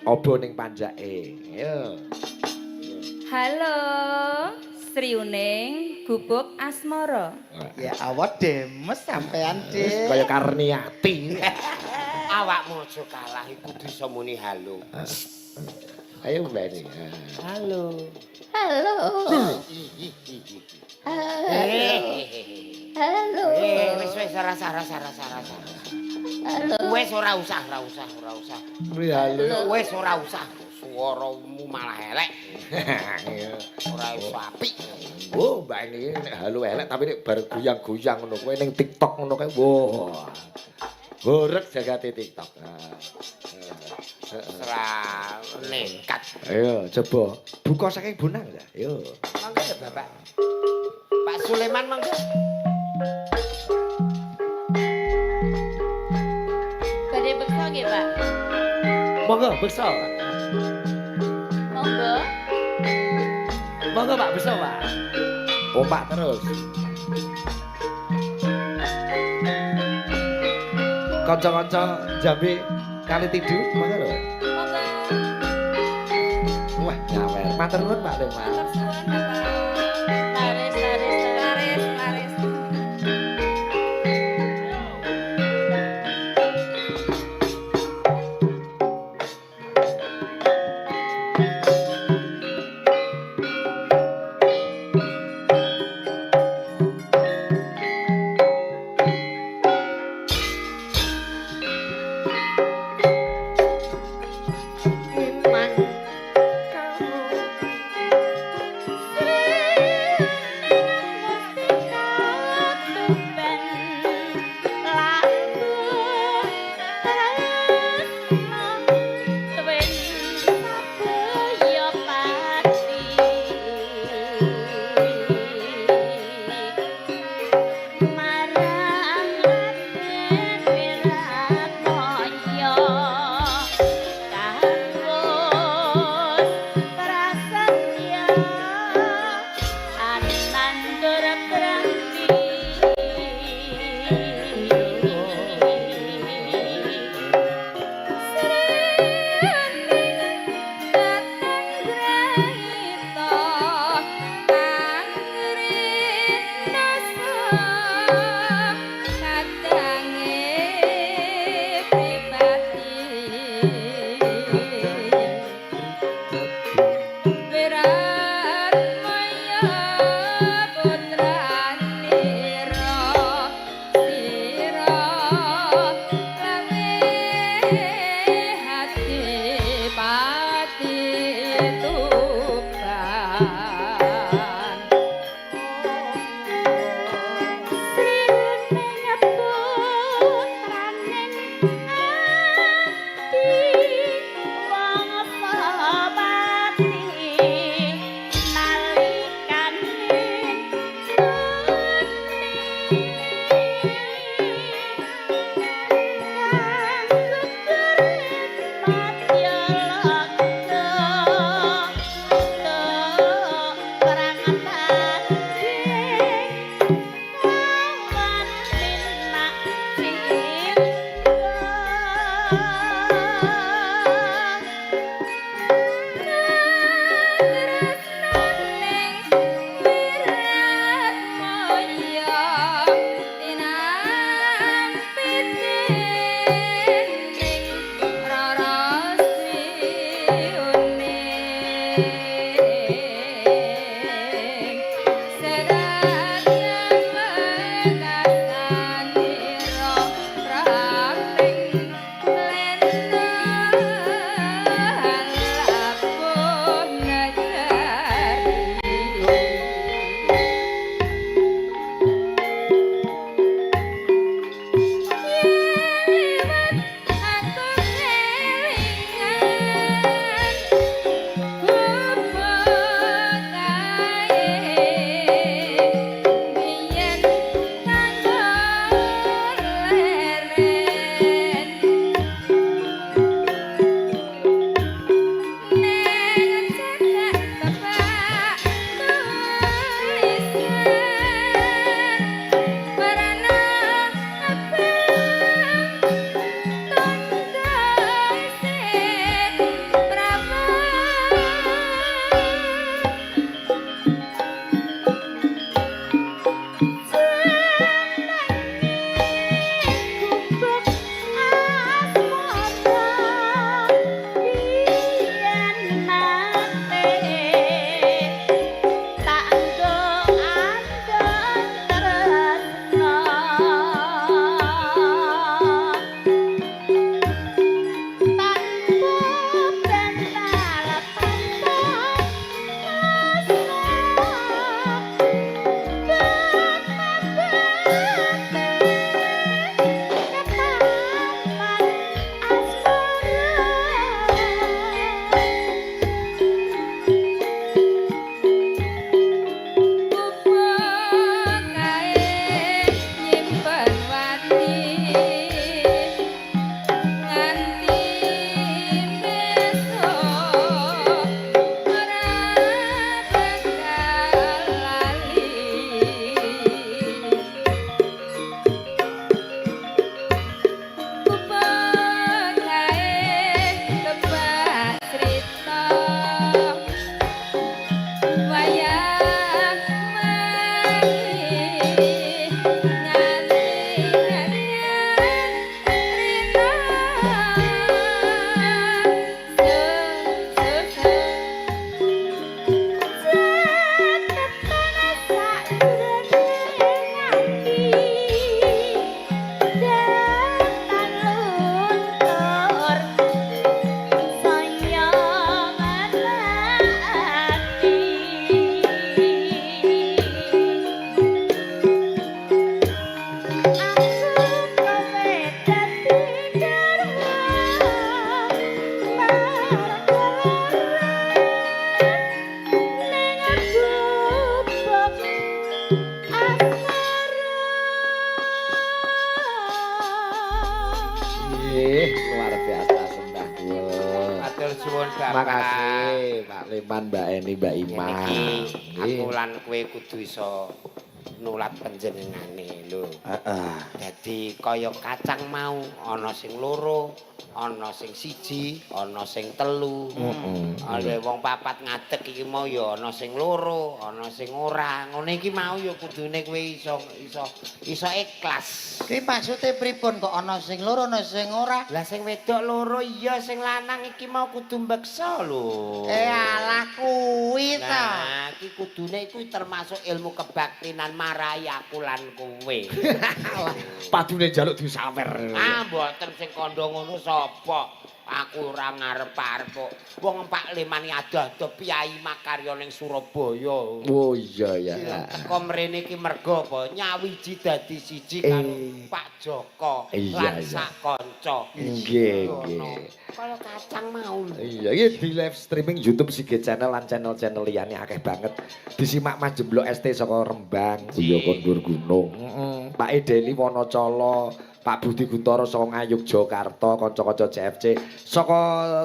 Obo ning panjake. Ayo. Halo, Sriuning Gubuk Asmara. Ya Allah demes sampean, Dik. Kaya Karniati. Awakmu aja kalah iku kudu iso muni halo. Ayo Mbak ini. Halo. Halo. Halo. Eh, wis wis ora usah ora usah ora usah ora usah. Wis ora usah ora usah ora usah. Muni halo. Wis ora usah. Suaramu malah elek. Ora iso apik. Oh, Mbak ini nek halo elek tapi nek bar goyang-goyang ngono kowe ning TikTok ngono kae. Wah. Horeg jagate TikTok. Nah. Ora nekat. Ayo coba buka saking bonang ya. Ayo. Monggo ya Bapak. Pak Sulaiman monggo. Badhe beksa nggih, Pak. Monggo beksa. Monggo. Monggo Pak beksa, Pak. Kompak terus. Kanca-kanca Jambe kali tidur monggo lho. Monggo. Wah, nyawer. Matur nuwun Pak Lema. Matur suwun, Bapak. Laris, laris, laris. Laris, laris. Minang kamu. Nggih, luar biasa sembah nuwun. Matur suwun Bapak. Makasih Pak Leman, Mbak Eni, Mbak Ima. Iki aku lan kowe kudu iso nulat panjenengane lho. Heeh. Dadi kaya kacang mau, ana sing loro, ana sing siji, ana sing telu. Heeh. Wong papat ngadeg iki mau ya ana sing loro, ana sing ora. Ngene iki mau ya kudune kowe iso iso iso ikhlas. Ki maksude pripun kok ana sing loro ana sing ora? Lah sing wedok loro iya, sing lanang iki mau kudu mbeksa lho. Eh alah kuwi ta. Nah, iki kudune iku termasuk ilmu kebaktinan marai aku lan kowe. Padune njaluk disawer. Ah, mboten sing kandha ngono sapa? Aku ora ngarep-arep kok. Wong Pak Lemani adoh-adoh piyai makarya ning Surabaya. Oh iya ya. Teko mrene iki mergo apa? Nyawiji dadi siji karo Pak Joko lan sak kanca. Nggih, nggih. Kaya kacang mau lho. Iya, iki di live streaming YouTube Sige Channel lan channel-channel liyane akeh banget. Disimak Mas Jemblok ST saka Rembang, Iya Kondur Gunung. Heeh. Pak Edeli Wonocolo, Pak Budi Guntoro saka Ngayogyakarta, kanca-kanca CFC saka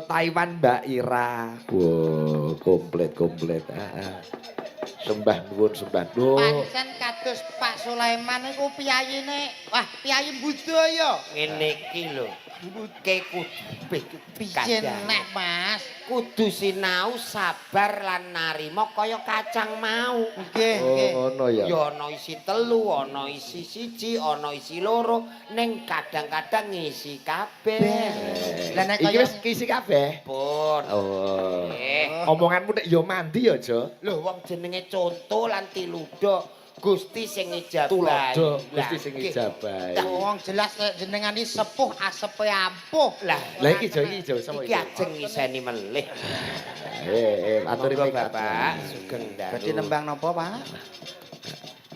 Taiwan Mbak Ira. Wow, komplit komplit. Heeh. Sembah nuwun, sembah nuwun. Pancen kados Pak Sulaiman iku piyayine, wah piyayi budaya. Ngene iki lho. Ke kudu Piye nek Mas? Kudu sinau sabar lan narima kaya kacang mau. Nggih, nggih. Oh, ngono ya. Ya ana isi telu, ana isi siji, ana isi loro, ning kadang-kadang ngisi kabeh. Lah nek Iki kaya wis kisi kabeh. Pun. Oh. Omonganmu nek ya mandi ya, Jo. Lho wong jenenge conto lan tiluda Gusti sing ngijabahi. Tulodo Gusti sing ngijabahi. Wong jelas jenengan iki sepuh asepe ampuh. Lah, Lah iki Jo, iki Jo sapa iki ajeng ngiseni melih. Aturi Monggo Bapak sugeng dalu. Badhe nembang napa, Pak?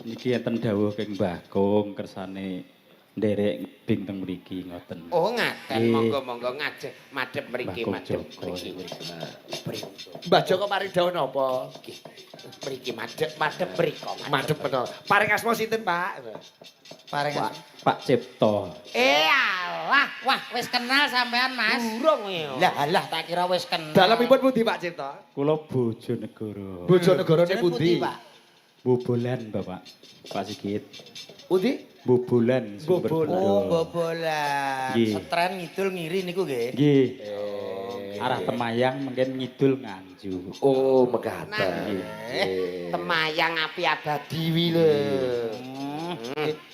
Niki enten dawuh keng Mbah Kung kersane nderek bing teng mriki ngoten. Oh ngaten, monggo-monggo ngajeng madhep mriki, madhep mriki. Mbah Joko paring dawuh napa? Mriki madhep, madhep mriko. Madhep meno. Paring asma sinten, Pak? Paring asma Pak Cipto. Eh alah, wah wis kenal sampean, Mas. Durung ya. Lah alah tak kira wis kenal. Dalemipun pundi Pak Cipto? Kula Bojonegoro. Bojonegorone pundi? Pak? Bobolan, Bapak. Pak Sigit. Pundi? Bobolan Sumber Bobolan. Oh, bobolan. Setren ngidul ngiri niku nggih. Nggih. Arah Temayang mungkin ngidul Nganjuk. Oh, mekaten. Temayang api abadi wi lho.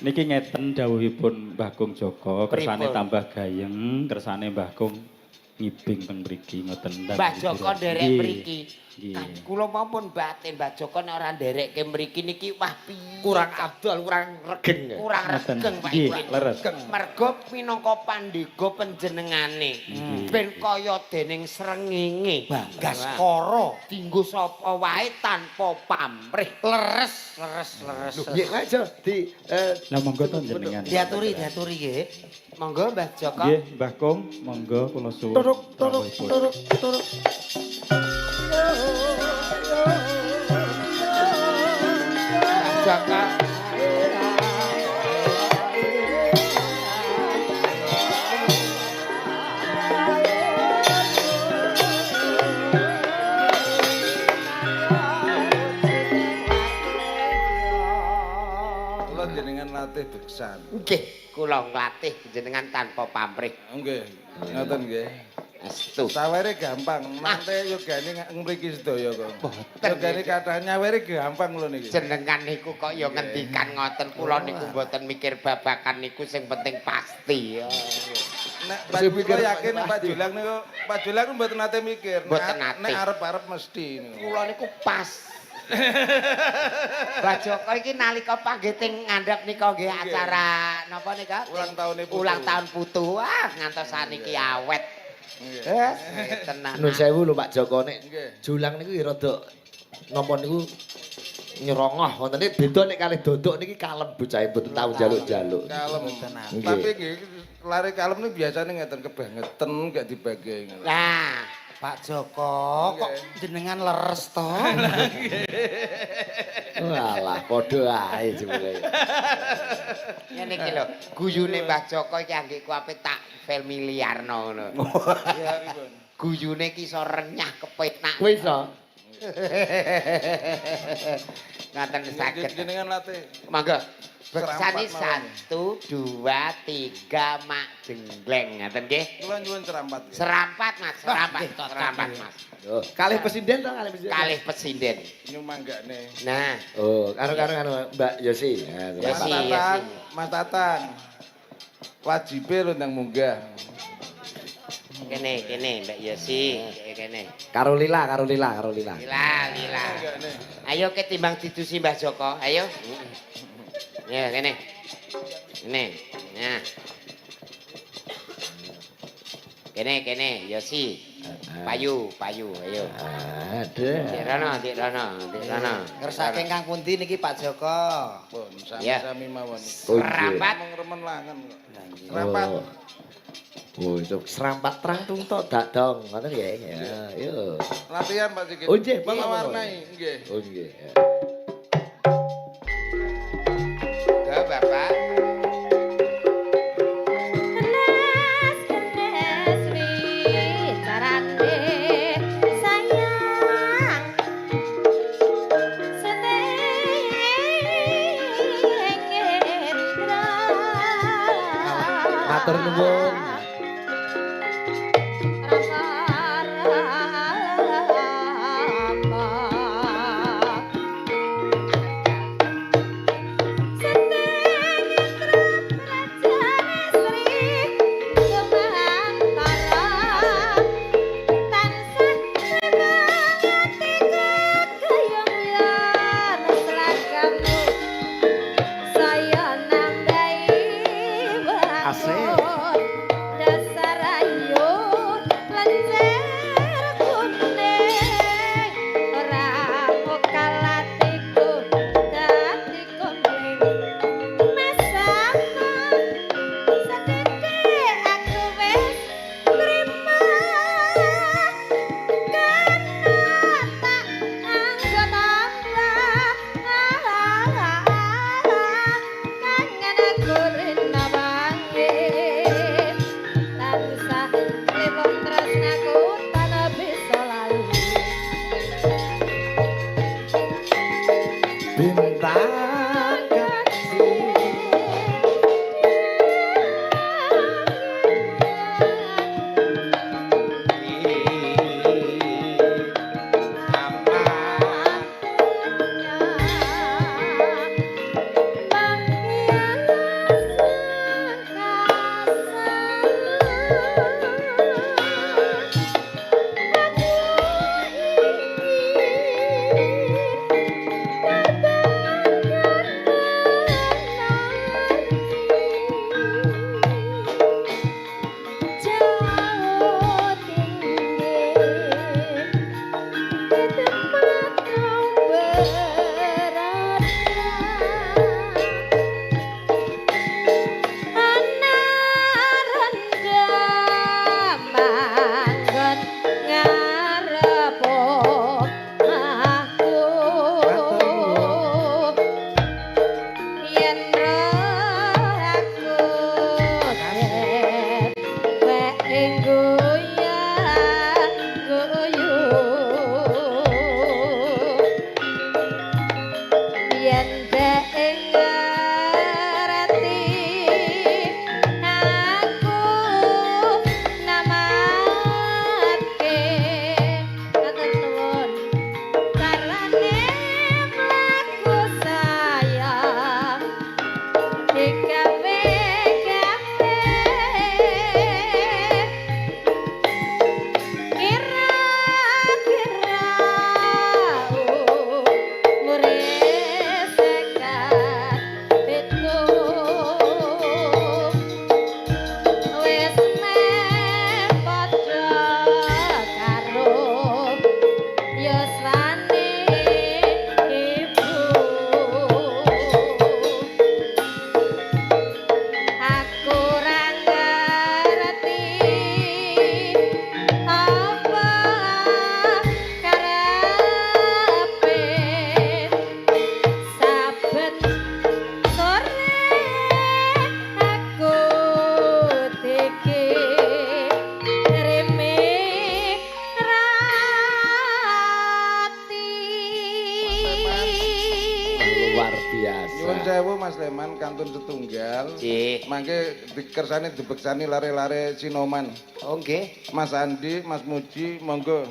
Niki ngeten dawuhipun Mbah Kung Joko, kersane tambah gayeng, kersane Mbah Kung ngibing teng mriki ngoten. Mbah Joko nderek mriki. Kan kula maupun batin Mbah Joko nek ora nderekke mriki niki wah piye. Kurang abdol, kurang regeng. Kurang regeng Pak. Leres. Mergo minangka pandega panjenengane ben kaya dening srengenge Bagaskara dinggo sapa wae tanpa pamrih. Leres, leres, leres. Nggih, aja di Lah monggo to jenengan. Diaturi, diaturi nggih. Monggo Mbah Joko. Nggih, Mbah Kung, monggo kula suwun. Turuk, turuk, turuk, turuk. Mbah Joko. Kula jenengan latih beksan. Nggih, kula nglatih jenengan tanpa pamrih. Nggih, ngoten nggih. Estu. Sawere gampang, mante yogane mriki sedaya kok. Yogane kathah nyawere gampang lho niki. Jenengan niku kok ya ngendikan ngoten, kula niku mboten mikir babakan niku sing penting pasti. Nek Pak kula yakin nek Pak Jolang niku, Pak Jolang niku mboten nate mikir. Mboten nate. Nek arep-arep mesti niku. Kula niku pas. Mbah Joko iki nalika panggih teng ngandhap nika nggih acara napa nika? Ulang tahune putu. Ulang tahun putu. Wah, ngantos saniki awet. Nggih. Tenan. Nun sewu lho Pak Joko nek Nggih. Jolang niku ya rada napa niku nyerongoh wonten iki beda nek kalih dodok niki kalem bocahe mboten tau njaluk-njaluk. Kalem. Nggih. Tapi nggih lare kalem niku biasane ngeten kebangetan gak dibagi. Lah, Pak Joko, kok jenengan leres to? Walah, padha ae jebule. Ngene iki lho, guyune Mbah Joko iki anggekku ape tak familiarno ngono. Ya, guyune iki iso renyah kepenak. Kowe iso? Ngaten saged. Jenengan latih. Monggo. Beksani Serampat 1 2 3 mak jenggleng ngaten nggih. Kula nyuwun serampat. Serampat Mas, serampat, serampat Mas. Oh, kalih pesinden to, kalih pesinden. Kalih pesinden. Nyumanggakne. Nah, Oh, karo-karo karo Mbak Yosi. Nah, Mas Yosi. Tatang, Mas Tatang. Wajibe lho ndang munggah. Kene kene Mbak Yosi, kene. Karo Lila, karo Lila, karo Lila. Lila, Lila. Ayo ketimbang didusi Mbah Joko, ayo. Ya, kene. Kene. Nah. Kene, kene, Yosi. Payu, payu, ayo. Ada. Dik Rono, Dik Rono, Dik Rono. Ngersake ingkang pundi niki Pak Joko? Pun sami-sami mawon. Oh, nggih. Serampat. Mung remen langen kok. Serampat. Oh. Oh, itu serampat terang tung tok dak dong, ngoten nggih. Ya, yo. Latihan Pak Sigit. Oh, nggih, monggo, monggo. Mewarnai, nggih. Oh, nggih. Monggo, Bapak. Kenes-kenes wicarane sayang Setengindra. Matur nuwun. Saya nambahi Asik. dasar. Mas Leman kantun setunggal. Nggih. Mangke dikersane dibeksani lare-lare sinoman. Oh nggih. Mas Andi, Mas Muji, monggo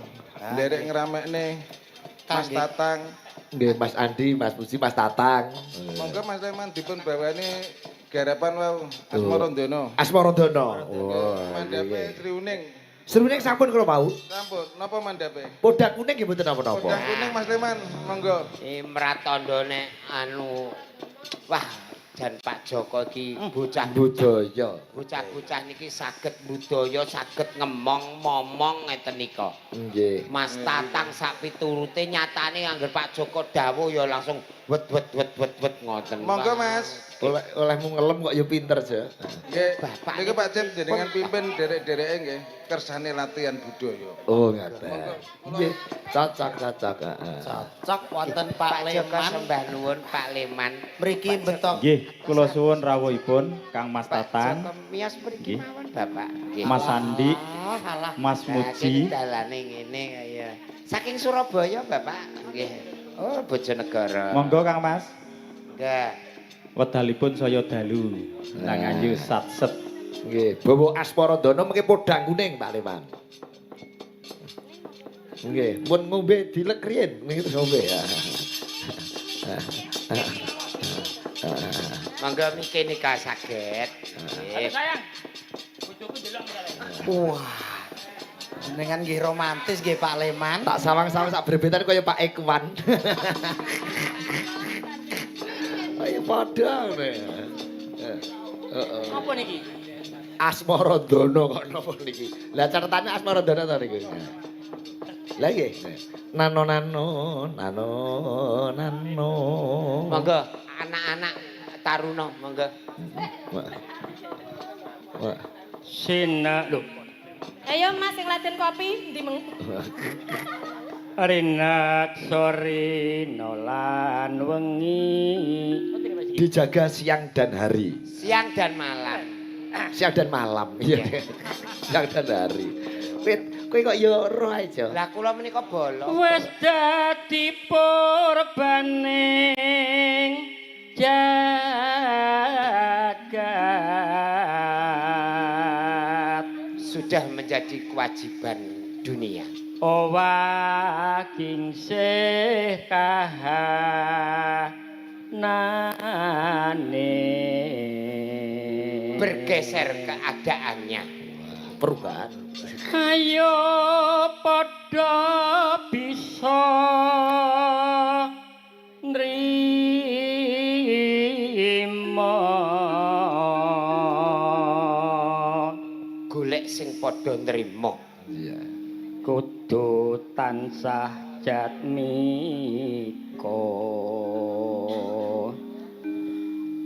nderek ngramekne. Mas Kangge. Tatang. Nggih, Mas Andi, Mas Muji, Mas Tatang. Monggo Mas Leman dipun bawani garapan wau Asmarandono. Asmarandono. Wah, Mandhape Sriuning. Sriuning sampun kula mau. Sampun, napa mandhape? Podang kuning nggih mboten napa-napa. Podang kuning Mas Leman, monggo. Mratandane anu wah jan Pak Joko iki bocah Budaya. Bocah-bocah niki saged budaya, saged ngemong momong ngeten nika. Nggih. Mas Tatang sak piturute nyatane angger Pak Joko dawuh ya langsung wet wet wet wet wet ngoten. Monggo Mas. Oleh olehmu ngelem kok ya pinter, Jo. Nggih. Bapak Niki Pak Cip jenengan pimpin derek-dereke nggih kersane latihan budaya. Oh, ngaten. Nggih, cocok cocok, heeh. Cocok wonten Pak Pak Joko Leman. Sembah nuwun Pak Leman. Mriki betok Nggih, kula suwun rawuhipun Kang Mas Pak Tatang, Joko miyos mriki Nggih. mawon Bapak. Nggih. Mas Andi, alah. Mas Nah, Muji, kene dalane ngene kaya. Saking Surabaya Bapak. Nggih. Oh, Bojonegoro. Monggo Kang Mas. Nggih. Wedalipun saya dalu. Nang ayu satset. Nggih, bawa Asmarandono mengke podang kuning Pak Leman. Nggih, pun ngombe dilek riyin, niki terus ngombe ya. Monggo mike nika saged. Nggih. Sayang. Bojoku delok misalnya. Wah. Jenengan nggih romantis nggih Pak Leman. Tak sawang-sawang sak brebetan kaya Pak Ekwan. Ayo padha ngene. Heeh. Apa niki? Asmarandono kok napa niki? Lah catetane Asmarandono ta niku. Lah nggih. Nano nano nano nano. Monggo anak-anak taruna monggo. Wah. Wah. Sina lho. Ayo Mas sing latihan kopi ndi meng. Rinak sore nolan wengi. Dijaga siang dan hari. Siang dan malam. Siang dan malam. Iya. Siang dan hari. Wit, kowe kok ya roh ae, Jo. Lah kula menika bolong. Wis dadi purbaning jagat. Sudah menjadi kewajiban dunia. Owah kingsih kahanane. Bergeser keadaannya. Perubahan. Ayo padha bisa nrimo. Golek sing padha nrimo. Iya. Kudu tansah jatmika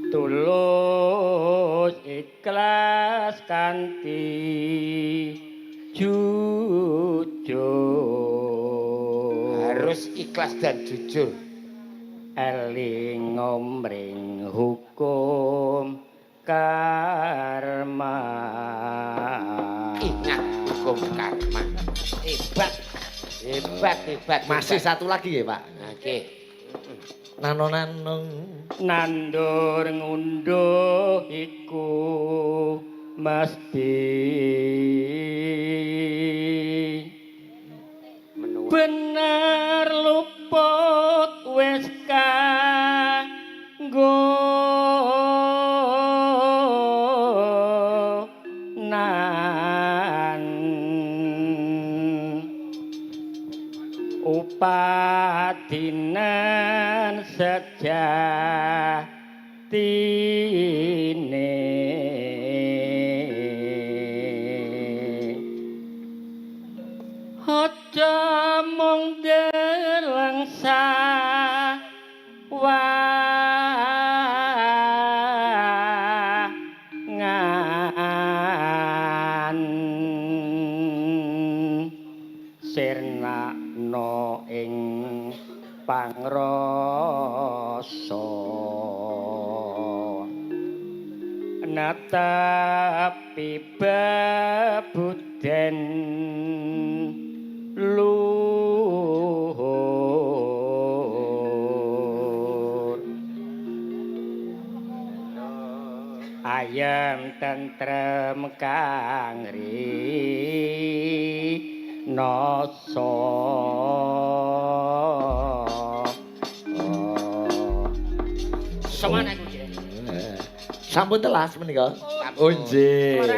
tulus ikhlas kanthi jujur. Harus ikhlas dan jujur. Eling mring hukum karma. Ingat hukum karma. Hebat. Hebat, hebat. Masih hebat. satu lagi ya, Pak. Oke. Nano nano. Nandur ngunduh iku mesti Menuwa. Bener luput wis kanggo nan upadinan sejatine. Aja mung deleng sawangan sirnakno ing pangrasa netepi bebuden luhur. Ayem tentrem kang rinasa. Semana iku, Jek? Sampun telas menika. Oh nggih.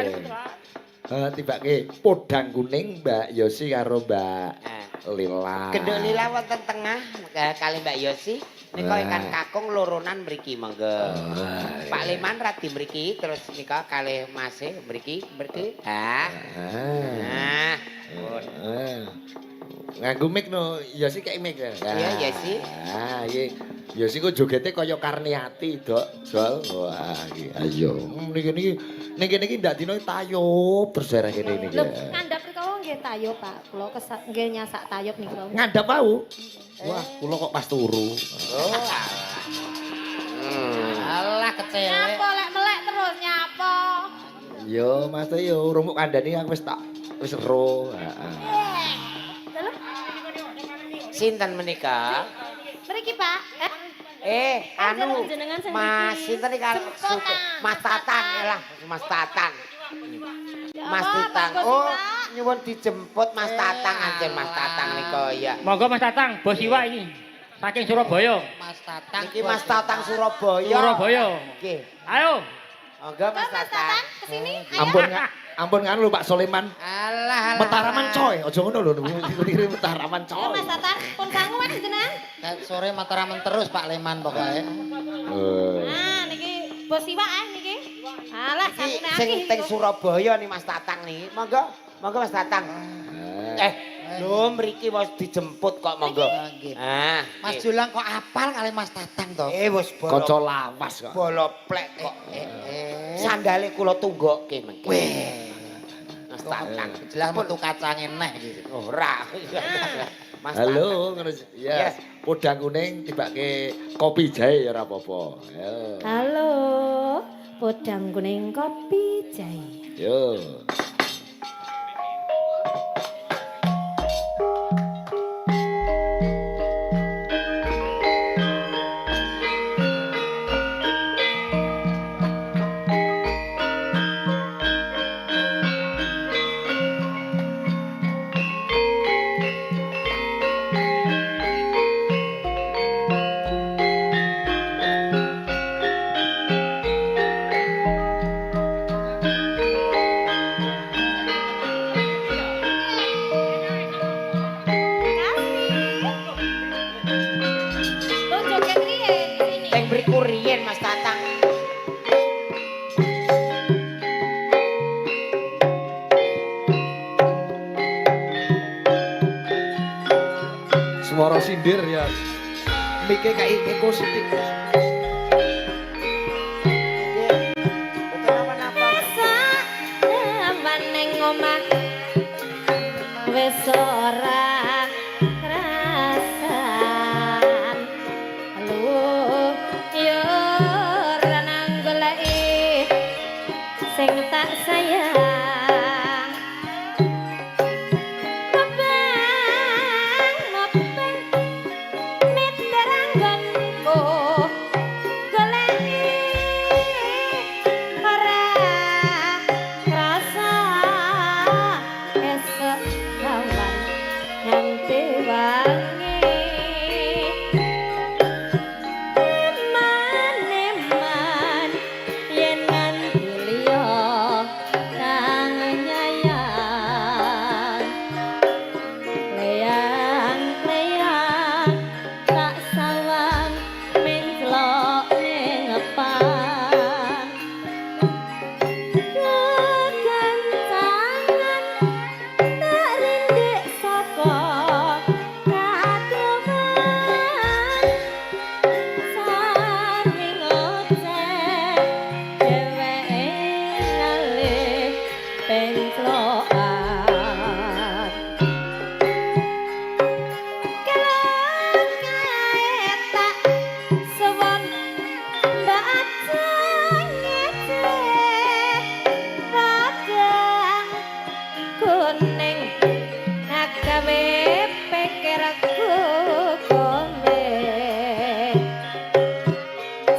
Tibake podang kuning Mbak Yosi karo Mbak Lila. Genduk Lila wonten tengah kali Mbak Yosi. Nika ingkang kakung loronan mriki monggo. Pak Leman radi mriki terus nika kalih Mase mriki mriki. Ha. Nah. Nganggo mic no, Yosi kek mic. Iya, Yosi. Ah, iki Yosi kok jogete kaya Karniati, Dok. Jol. Wah, iki ayo. Niki niki niki niki ndak dina tayub terus daerah kene niki. Lho, ngandhap rika nggih tayub, Pak. Kula nggih nyasak tayub niku. Ngandhap wau. Wah, kula kok pas turu. Oh. Alah kecelek. Nyapa lek melek terus nyapa. Yo, Mas yo urung muk kandhani aku wis tak wis ero. Heeh. Dalem Sinten menika? mriki, Pak. Anu jenengan sing Mas mriki. sinten iki Jemput, Mas Tatang lah, Mas Tatang. Mas Tatang. Oh, nyuwun dijemput Mas Tatang anjen Mas Tatang nika ya. Monggo Mas Tatang, bos iwak iki. Saking Surabaya. Mas Tatang. Niki Mas Tatang Surabaya. Surabaya. Nggih. Ayo. Monggo Mas Mas Tatang. Tatang kesini. Ayo. Ampun ampun nganu lho Pak Soleman. Alah alah. Mataraman coy, aja ngono lho niru Mataraman Ayo coy. Mas Tatang, pun sangu wis jenengan. Kayak sore Mataraman terus Pak Leman pokoknya. Nah, niki bos iwak niki. Alah, Iki sangune sing akeh. teng Surabaya nih Mas Tatang nih. Monggo, monggo Mas Tatang. Lho mriki wis dijemput kok monggo. Nggih. Ah, Mas Julang kok apal kali Mas Tatang to? Wis bolo Kanca lawas kok. bolo plek kok. Sandale kula tunggokke mengke. Weh. Mas Tatang. Jelas metu kacange neh iki. Ora. Mas Halo, ngono. Ya. Yes. Podang kuning tibake kopi jahe ya ora apa-apa. Yo. Halo, podang kuning kopi jahe. Yo. Lo joget riyen sini. Teng mriku riyen Mas Tatang. Suara sindir ya. Mike kayak eko sithik. Nggih. Boten napa-napa. Saman ning omah wis ora krasan. Lu yo ora nang goleki sing tak sayang. Mebang mebang miter anggonku goleki ora krasa esuk kawan nganti wangi eman-eman yen nganti liya kang nyayang leyang-leyang tak sawang menclok ning pan kekencangan tak rindik saka kadohan saring oceh dheweke ngalih penclokan Kelakae tak suwun Mbak ngece radang kuning agawe pikirku kome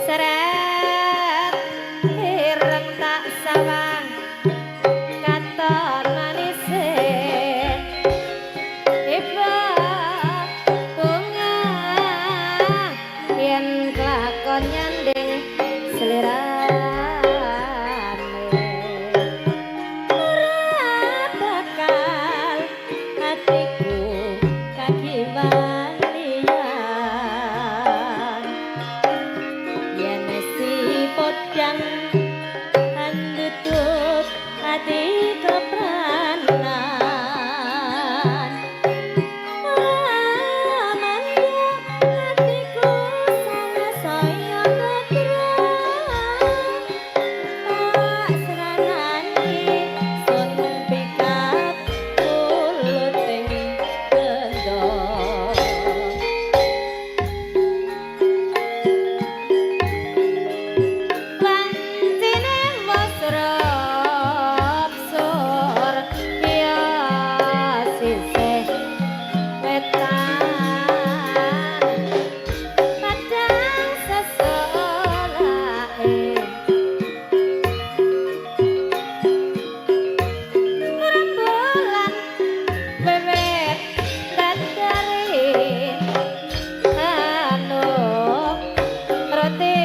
seret ireng tak Kepranan ora mandha atiku sang saya tetrang tak sranani sun pikat kuluting kendor. Wancine wasrap sur ya sisih wetan padang sesolake rembulan wiwit badare anu roti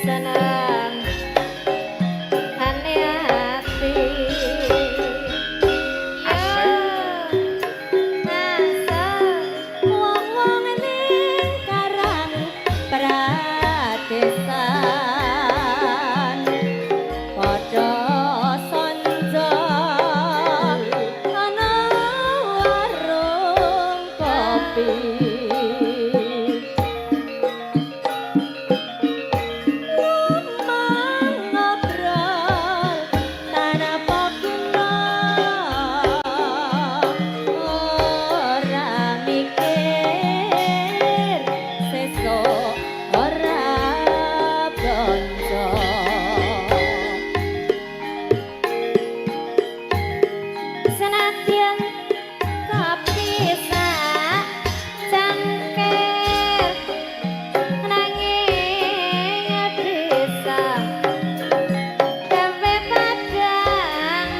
seneng ane ati ya asal wong-wong ning karang pradesan padha sonjo ana warung kopi. Ngomong ngobrol tanpa guna ora mikir sesuk ora blonjo. Senadyan kopi sak cangkir nanging bisa gawe padang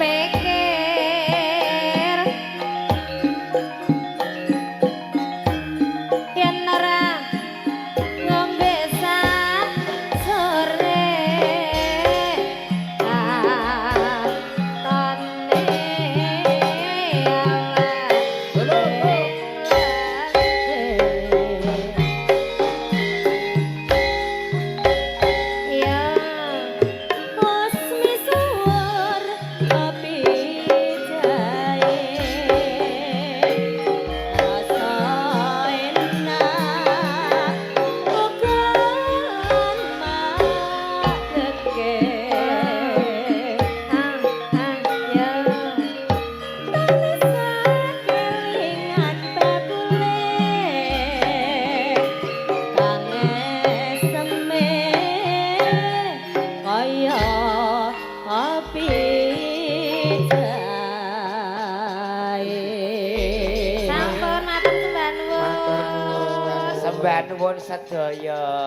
pikir yen ora ngombe sak sore katone awak ya wis misuwur kopi jahe rasa enak uga madeke ah ah ya tansah kelingan bakule kang eseme kaya kopi jahe. Sampun matur sembah nuwun. Sembah nuwun sedaya.